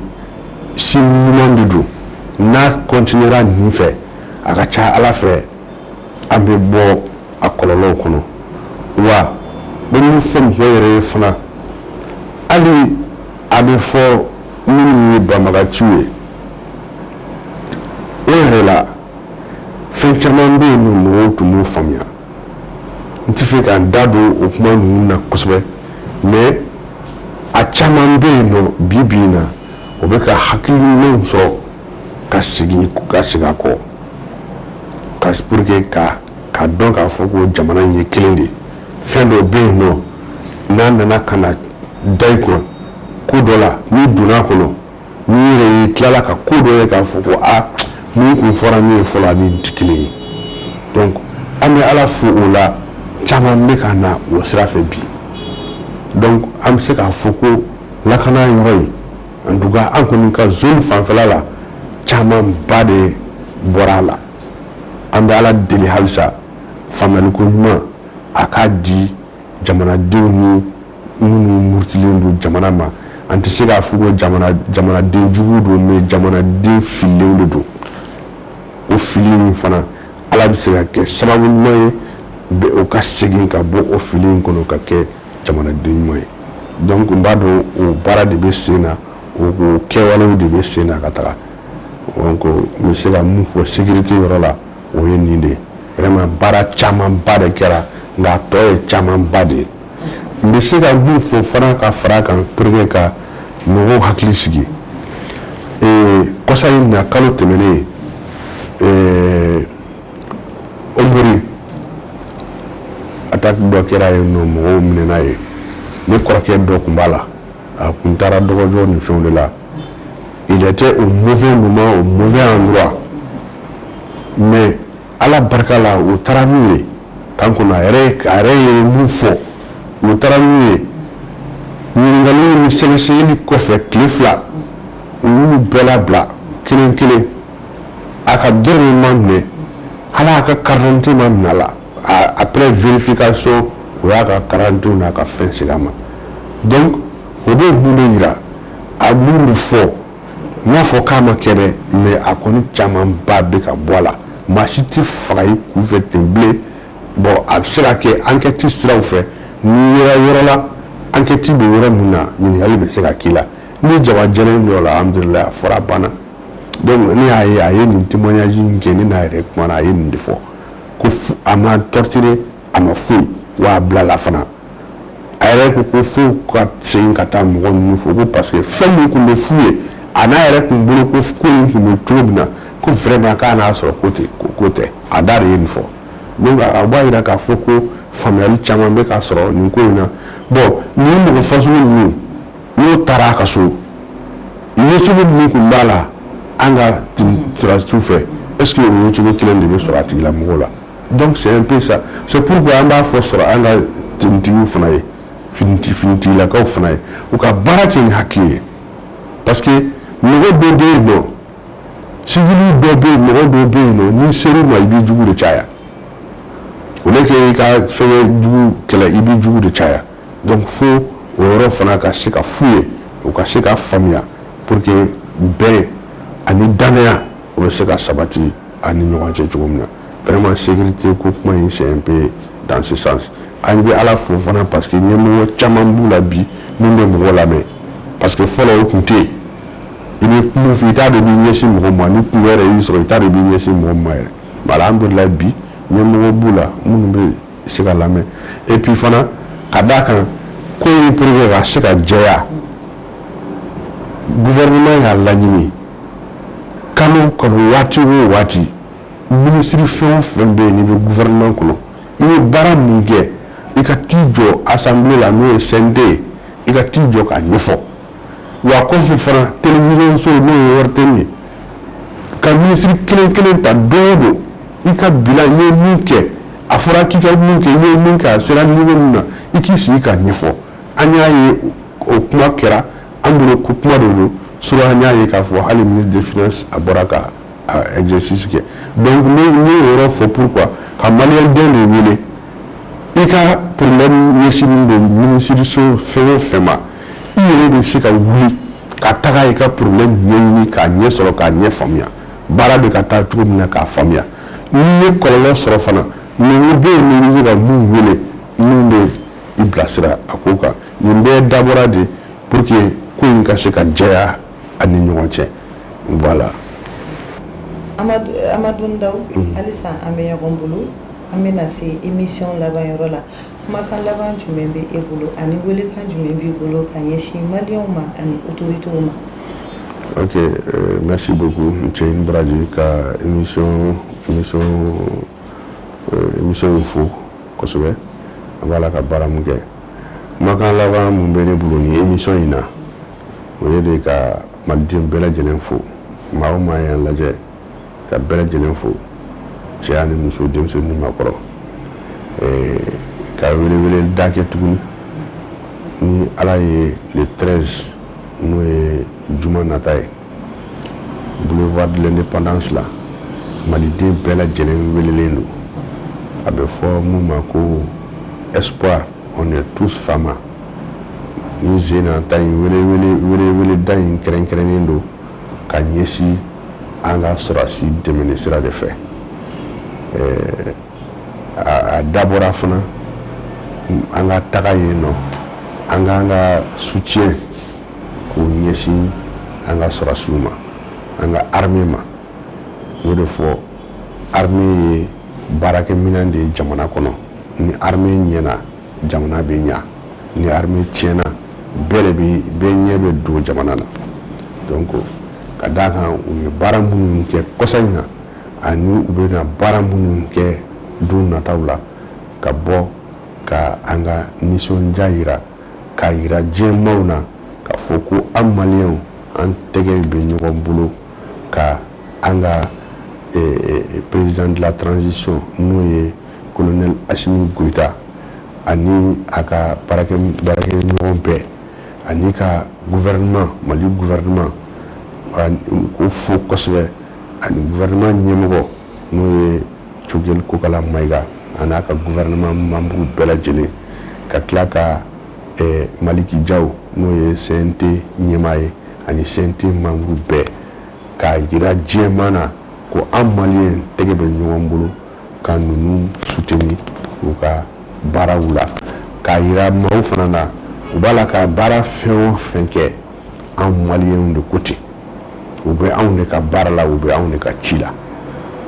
signe ɲuman de don. N'a continuera nin fɛ, a ka ca Ala fɛ, an bɛ bɔ a kɔlɔlɔw kɔnɔ. Wa n bɛ min fɔ mɔgɔw yɛrɛ ye fana, hali a bɛ fɔ minnu ye banbagaciw ye, o yɛrɛ la, fɛn caman bɛ yen nɔ, mɔgɔw tun b'o faamuya. N tɛ fɛ ka n da don o kuma ninnu na kosɛbɛ, mais a caman bɛ yen nɔ bi bi in na, o bɛ ka hakili ɲumanw sɔrɔ ka segin a kɔ ka pour que ka dɔn k'a fɔ ko jamana in ye kelen de ye. Fɛn dɔw bɛ yen nɔ, n'a nana ka na da i kunna ko dɔ la, n'i donna a kɔnɔ, n'i yɛrɛ ye tilala ka ko dɔ ye k'a fɔ ko a mun kun fɔra min ye fɔlɔ, a ni tɛ kelen ye. Donc an bɛ Ala fo o la, caman bɛ ka na o sira fɛ bi. Donc an bɛ se k'a fɔ ko lakana yɔrɔ in, en tout cas an kɔni ka zone fanfɛla la, camanba de bɔra a la. An bɛ Ala deli halisa, faamuyaliko ɲuman a k'a di jamanadenw ni minnu murutilen don jamana ma. An tɛ se k'a fɔ ko jamanaden jugu don, mais jamanaden fililenw de don. O fili in fana, Ala bɛ se ka kɛ sababu ɲuman ye o ka segin ka bɔ o fili in kɔnɔ ka kɛ jamanaden ɲuman ye. Donc n b'a dɔn o baara de bɛ sen na, o kɛwalew de bɛ sen na ka taga. Donc n bɛ se ka mun fɔ sécurité yɔrɔ la, o ye nin de ye. Vraiment, baara camanba de kɛra, nka a tɔ ye camanba de ye. N bɛ se ka mun fɔ fana ka fara a kan pour que ka mɔgɔw hakili sigi, kɔsa in na, kalo tɛmɛnen, Hombori, attaque dɔ kɛra yen nɔ, mɔgɔw minɛna yen. Ne kɔrɔkɛ dɔ tun b'a la, a tun taara dɔgɔjɔ ni fɛnw de la. Il était au mauvais moment, au mauvais endroit, mais Ala barika la, u taara n'u ye kan kɔnɔ. A yɛrɛ ye mun fɔ, u taara n'u ye, ɲininkaliw ni sɛgɛsɛgɛli kɔfɛ, tile 2, u y'u bɛɛ labila kelen kelen. A ka dɔrɔmɛ ma minɛ, hali a ka carte d'identité ma minɛ a la. Après vérification, o y'a ka carte d'identité n'a ka fɛn segin a ma. Donc o bɛ mun de yira? A mun de fɔ? N y'a fɔ k'a ma kɛ dɛ, mais a kɔni camanba bɛ ka bɔ a la. Maa si tɛ faga i kunfɛ ten bilen. Bon, a bɛ se ka kɛ enquête siraw fɛ. N'i yera yɔrɔ la, enquête bɛ yɔrɔ min na, ɲininkali bɛ se ka k'i la. Ni jaba jɛlen dɔ la, alhamdulilayi, a fɔra, a banna. Donc ne y'a ye, a ye nin témoignage in kɛ, ne n'a yɛrɛ kumana, a ye nin de fɔ ko a ma torturé, a ma foyi, wa a bilala fana. A yɛrɛ ko ko fo ka segin ka taa mɔgɔ ninnu fo, ko parce que fɛn min tun bɛ f'u ye, a n'a yɛrɛ tun bolo ko ko in tun bɛ cogo min na, ko vraiment k'a n'a sɔrɔ ko tɛ ko tɛ. A da de ye nin fɔ. Donc a b'a yira k'a fɔ ko faamuyali caman bɛ ka sɔrɔ nin ko in na. Bon, nin mɔgɔ fasugu ninnu, n'o taara a ka so, yecogo min tun b'a la an ka sɔrɔdasiw fɛ, est ce que o yecogo kelen de bɛ sɔrɔ a tigilamɔgɔw la? Donc c'est un peu ça. C'est pourquoi an b'a fɔ sɔrɔ an ka tenitigiw fana ye, finitigilakaw fana ye, u ka baara kɛ ni hakili ye, parce que mɔgɔ dɔw bɛ yen nɔ, civil dɔw bɛ yen, mɔgɔ dɔw bɛ yen nɔ, n'i ser'u ma, i b'i jugu de caya. Au lieu que i ka fɛngɛ jugu kɛlɛ, i b'i jugu de caya. Donc fo o yɔrɔ fana ka se ka f'u ye, u ka se ka faamuya, pour que bɛn ani danaya, o bɛ se ka sabati an ni ɲɔgɔn cɛ cogo min na. Vraiment, sécurité ko kuma in, c'est un peu dans ce sens. An bɛ Ala fo fana, parce que ɲɛmɔgɔ caman b'u la bi min bɛ mɔgɔw lamɛn, parce que fɔlɔ o tun tɛ yen. I bɛ kuma fɔ, i t'a dɔn i b'i ɲɛsin mɔgɔ ma. Ni kungo yɛrɛ y'i sɔrɔ, i t'a dɔn i b'i ɲɛsin mɔgɔ ma yɛrɛ. Mais alhamdulilayi, bi ɲɛmɔgɔ b'u la minnu bɛ se ka lamɛn. Et puis fana, ka d'a kan ko in, pour que ka se ka jɛya, gouvernement y'a laɲini, kalo o kalo, waati o waati, minisiri fɛn o fɛn bɛ yen n'i bɛ gouvernement kɔnɔ, i ye baara mun kɛ, i ka t'i jɔ assemblée la, n'o ye CNT ye, i ka t'i jɔ k'a ɲɛfɔ. Wa kɔfɛ fana, télévision so, n'o ye ORTM ye, ka minisiri kelen kelen ta don o don, i ka bilan, i ye mun kɛ, a fɔra k'i ka mun kɛ, i ye mun kɛ, a sera niveau min na, i k'i sigi k'a ɲɛfɔ. An y'a ye, o kuma kɛra an bolo ko kuma de don. Souvent an y'a ye k'a fɔ hali ministre des Finances, a bɔra ka exercice kɛ. Donc ne y'o yɔrɔ fɔ pourquoi? Ka maliyɛn den de wele, i ka problème ɲɛsinnen don minisiriso fɛn o fɛn ma, i yɛrɛ bɛ se ka wuli ka taga i ka problème ɲɛɲini k'a ɲɛ sɔrɔ, k'a ɲɛ faamuya, baara bɛ ka taa cogo min na, k'a faamuya. N'i ye kɔlɔlɔ sɔrɔ fana, mɔgɔ bɛ yen n'i bɛ se ka mun wele, mun bɛ i bilasira a ko kan. Nin bɛɛ dabɔra de pour que ko in ka se ka jɛya an ni ɲɔgɔn cɛ. Voilà. Amadu Ndaw, halisa an bɛ ɲɔgɔn bolo. An bɛna se émission laban yɔrɔ la. Kumakan laban jumɛn bɛ e bolo ani welekan jumɛn b'i bolo ka ɲɛsin maliyɛnw ma ani autorités ma? Ok, merci beaucoup, n cɛ ni baraji, ka émission in fo kosɛbɛ. A b'a la ka baara mun kɛ. Kumakan laban mun bɛ ne bolo nin émission in na, o ye de ka maliden bɛɛ lajɛlen fo, maa o maa y'an lajɛ, ka bɛɛ lajɛlen fo, cɛya ni muso, denmisɛnnin ni maakɔrɔ, ka wele da kɛ tuguni. Ni Ala ye, le 13, n'o ye juma nata ye, boulevard de l'Indépendance la, maliden bɛɛ lajɛlen welelen don. A bɛ fɔ mun ma ko espoir, on est tous FAMa. Ni sen na ta in, wele wele wele da in kɛrɛnkɛrɛnnen don ka ɲɛsin an ka sɔrɔdasi dɛmɛni sira de fɛ. A dabɔra fana an ka taga yen nɔ, an k'an ka soutien k'o ɲɛsin an ka sɔrɔdasiw ma, an ka armée ma. N y'o de fɔ, armée ye baarakɛminɛn de ye jamana kɔnɔ. Ni armée ɲɛna, jamana bɛ ɲa. Ni armée tiɲɛna, bɛɛ de bɛ, bɛɛ ɲɛ bɛ don jamana na. Donc ka d'a kan u ye baara minnu kɛ kɔsa in na ani u bɛna baara minnu kɛ don nataw la, ka bɔ ka an ka nisɔndiya yira, k'a yira diɲɛmaaw na k'a fɔ ko an maliyɛnw, an tɛgɛ bɛ ɲɔgɔn bolo ka an ka président de la transition, n'o ye colonel Assimi Goïta, ani a ka baarakɛɲɔgɔn bɛɛ, ani ka gouvernement, Mali gouvernement, k'o fo kosɛbɛ, ani gouvernement ɲɛmɔgɔ, n'o ye Choguel Kokalla Maïga, a n'a ka gouvernement membre bɛɛ lajɛlen, ka tila ka Malick Diaw, n'o ye CNT ɲɛmaa ye, ani CNT membre bɛɛ, k'a jira diɲɛmaa na ko an maliyɛn tɛgɛ bɛ ɲɔgɔn bolo ka ninnu soutenir u ka baaraw la, k'a yira maaw fana na u b'a la ka baara fɛn o fɛn kɛ, an maliyɛnw de ko ten, u bɛ anw de ka baara la, u bɛ anw de ka ci la,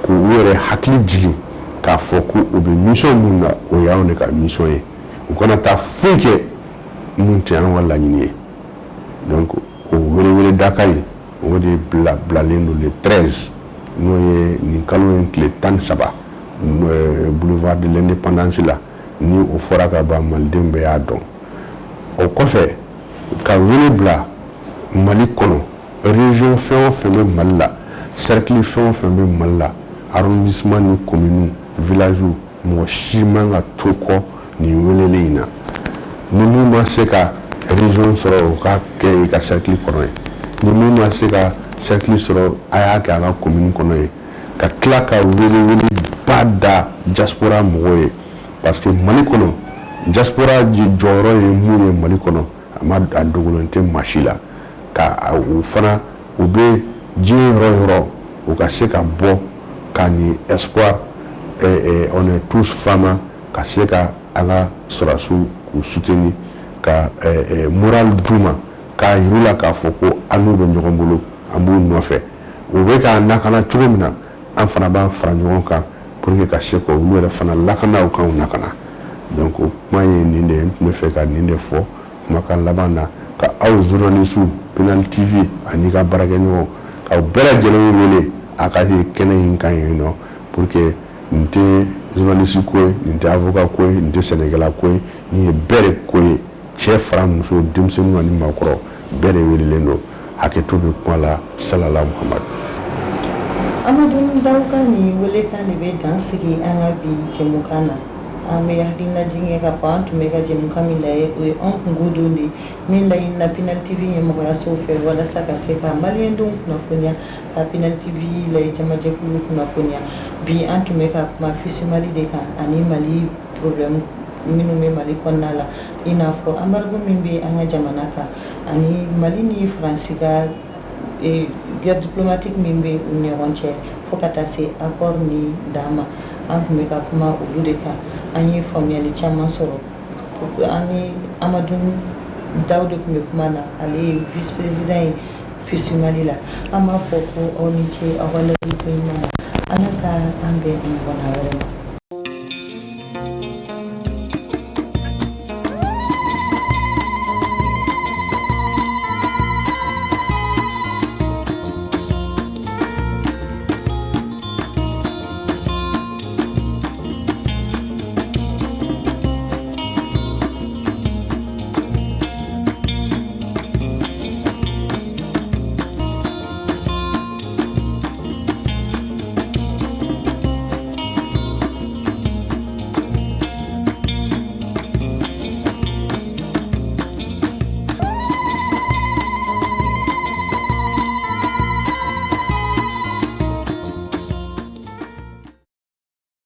k'u yɛrɛ hakili jigin k'a fɔ ko u bɛ mission mun na, o y'anw de ka mission ye, u kana taa foyi kɛ mun tɛ an ka laɲini ye. Donc o welewele dakan in, o de bila bilalen don le 13, n'o ye nin kalo in tile 13, boulevard de l'Indépendance la. Ni o fɔra ka ban, maliden bɛɛ y'a dɔn. O kɔfɛ, ka wele bila Mali kɔnɔ, région fɛn o fɛn bɛ Mali la, cercle fɛn o fɛn bɛ Mali la, arrondissement ni commune, village, mɔgɔ si man ka to kɔ nin weleli in na. Ni min ma se ka région sɔrɔ, o ka kɛ i ka cercle kɔnɔ ye. Ni min ma se ka cercle sɔrɔ, a y'a kɛ a ka commune kɔnɔ ye. Ka tila ka wele ba da diaspora mɔgɔw ye, parce que Mali kɔnɔ, diaspora jɔyɔrɔ ye mun ye Mali kɔnɔ, a ma a dogolen tɛ maa si la. Ka u fana, u bɛ diɲɛ yɔrɔ o yɔrɔ, u ka se ka bɔ ka nin espoir, on est tous FAMa, ka se ka an ka sɔrɔdasiw k'u soutenir, ka moral d'u ma, k'a yir'u la k'a fɔ ko an n'u bɛ ɲɔgɔn bolo, an b'u nɔfɛ. U bɛ k'an lakana cogo min na, an fana b'an fara ɲɔgɔn kan pour que ka se ka olu yɛrɛ fana lakana, u k'anw lakana. Donc o kuma ye nin de ye. N tun bɛ fɛ ka nin de fɔ kumakan laban na, ka aw journalistes, Pinal TV ani ka baarakɛɲɔgɔn, k'aw bɛɛ lajɛlen wele a ka se kɛnɛ in kan yen nɔ, pour que nin tɛ journaliste ko ye, nin tɛ avocat ko ye, nin tɛ sɛnɛkɛla ko ye, nin ye bɛɛ de ko ye. Cɛ fara muso, denmisɛnninw ani maakɔrɔ, bɛɛ de welelen don. Hakɛto bɛ kuma la. Salala Muhamadu. Amadu Daw ka nin welekan de bɛ dan sigi an ka bi jɛmukan na. An bɛ hakilinajigin kɛ k'a fɔ an tun bɛ ka jɛmukan min lajɛ, o ye anw kungo don de min laɲinina Pinal TV ɲɛmɔgɔyaso fɛ, walasa ka se ka maliyɛndenw kunnafoniya, ka Pinal TV lajɛ jamajɛkulu kunnafoniya. Bi an tun bɛ ka kuma FUS Mali de kan ani Mali problème minnu bɛ Mali kɔnɔna la, i n'a fɔ embargo min bɛ an ka jamana kan, ani Mali ni Faransi ka guerre diplomatique min bɛ u ni ɲɔgɔn cɛ, fo ka taa se accord ni dan ma. An tun bɛ ka kuma olu de kan. An ye faamuyali caman sɔrɔ. An ni Amadu Daw de tun bɛ kuma na, ale ye vice président ye FUS Mali la. An b'a fɔ ko aw ni ce aw ka lajɛli ko ɲuman na. Ala ka an bɛn ɲɔgɔnna wɛrɛ ma.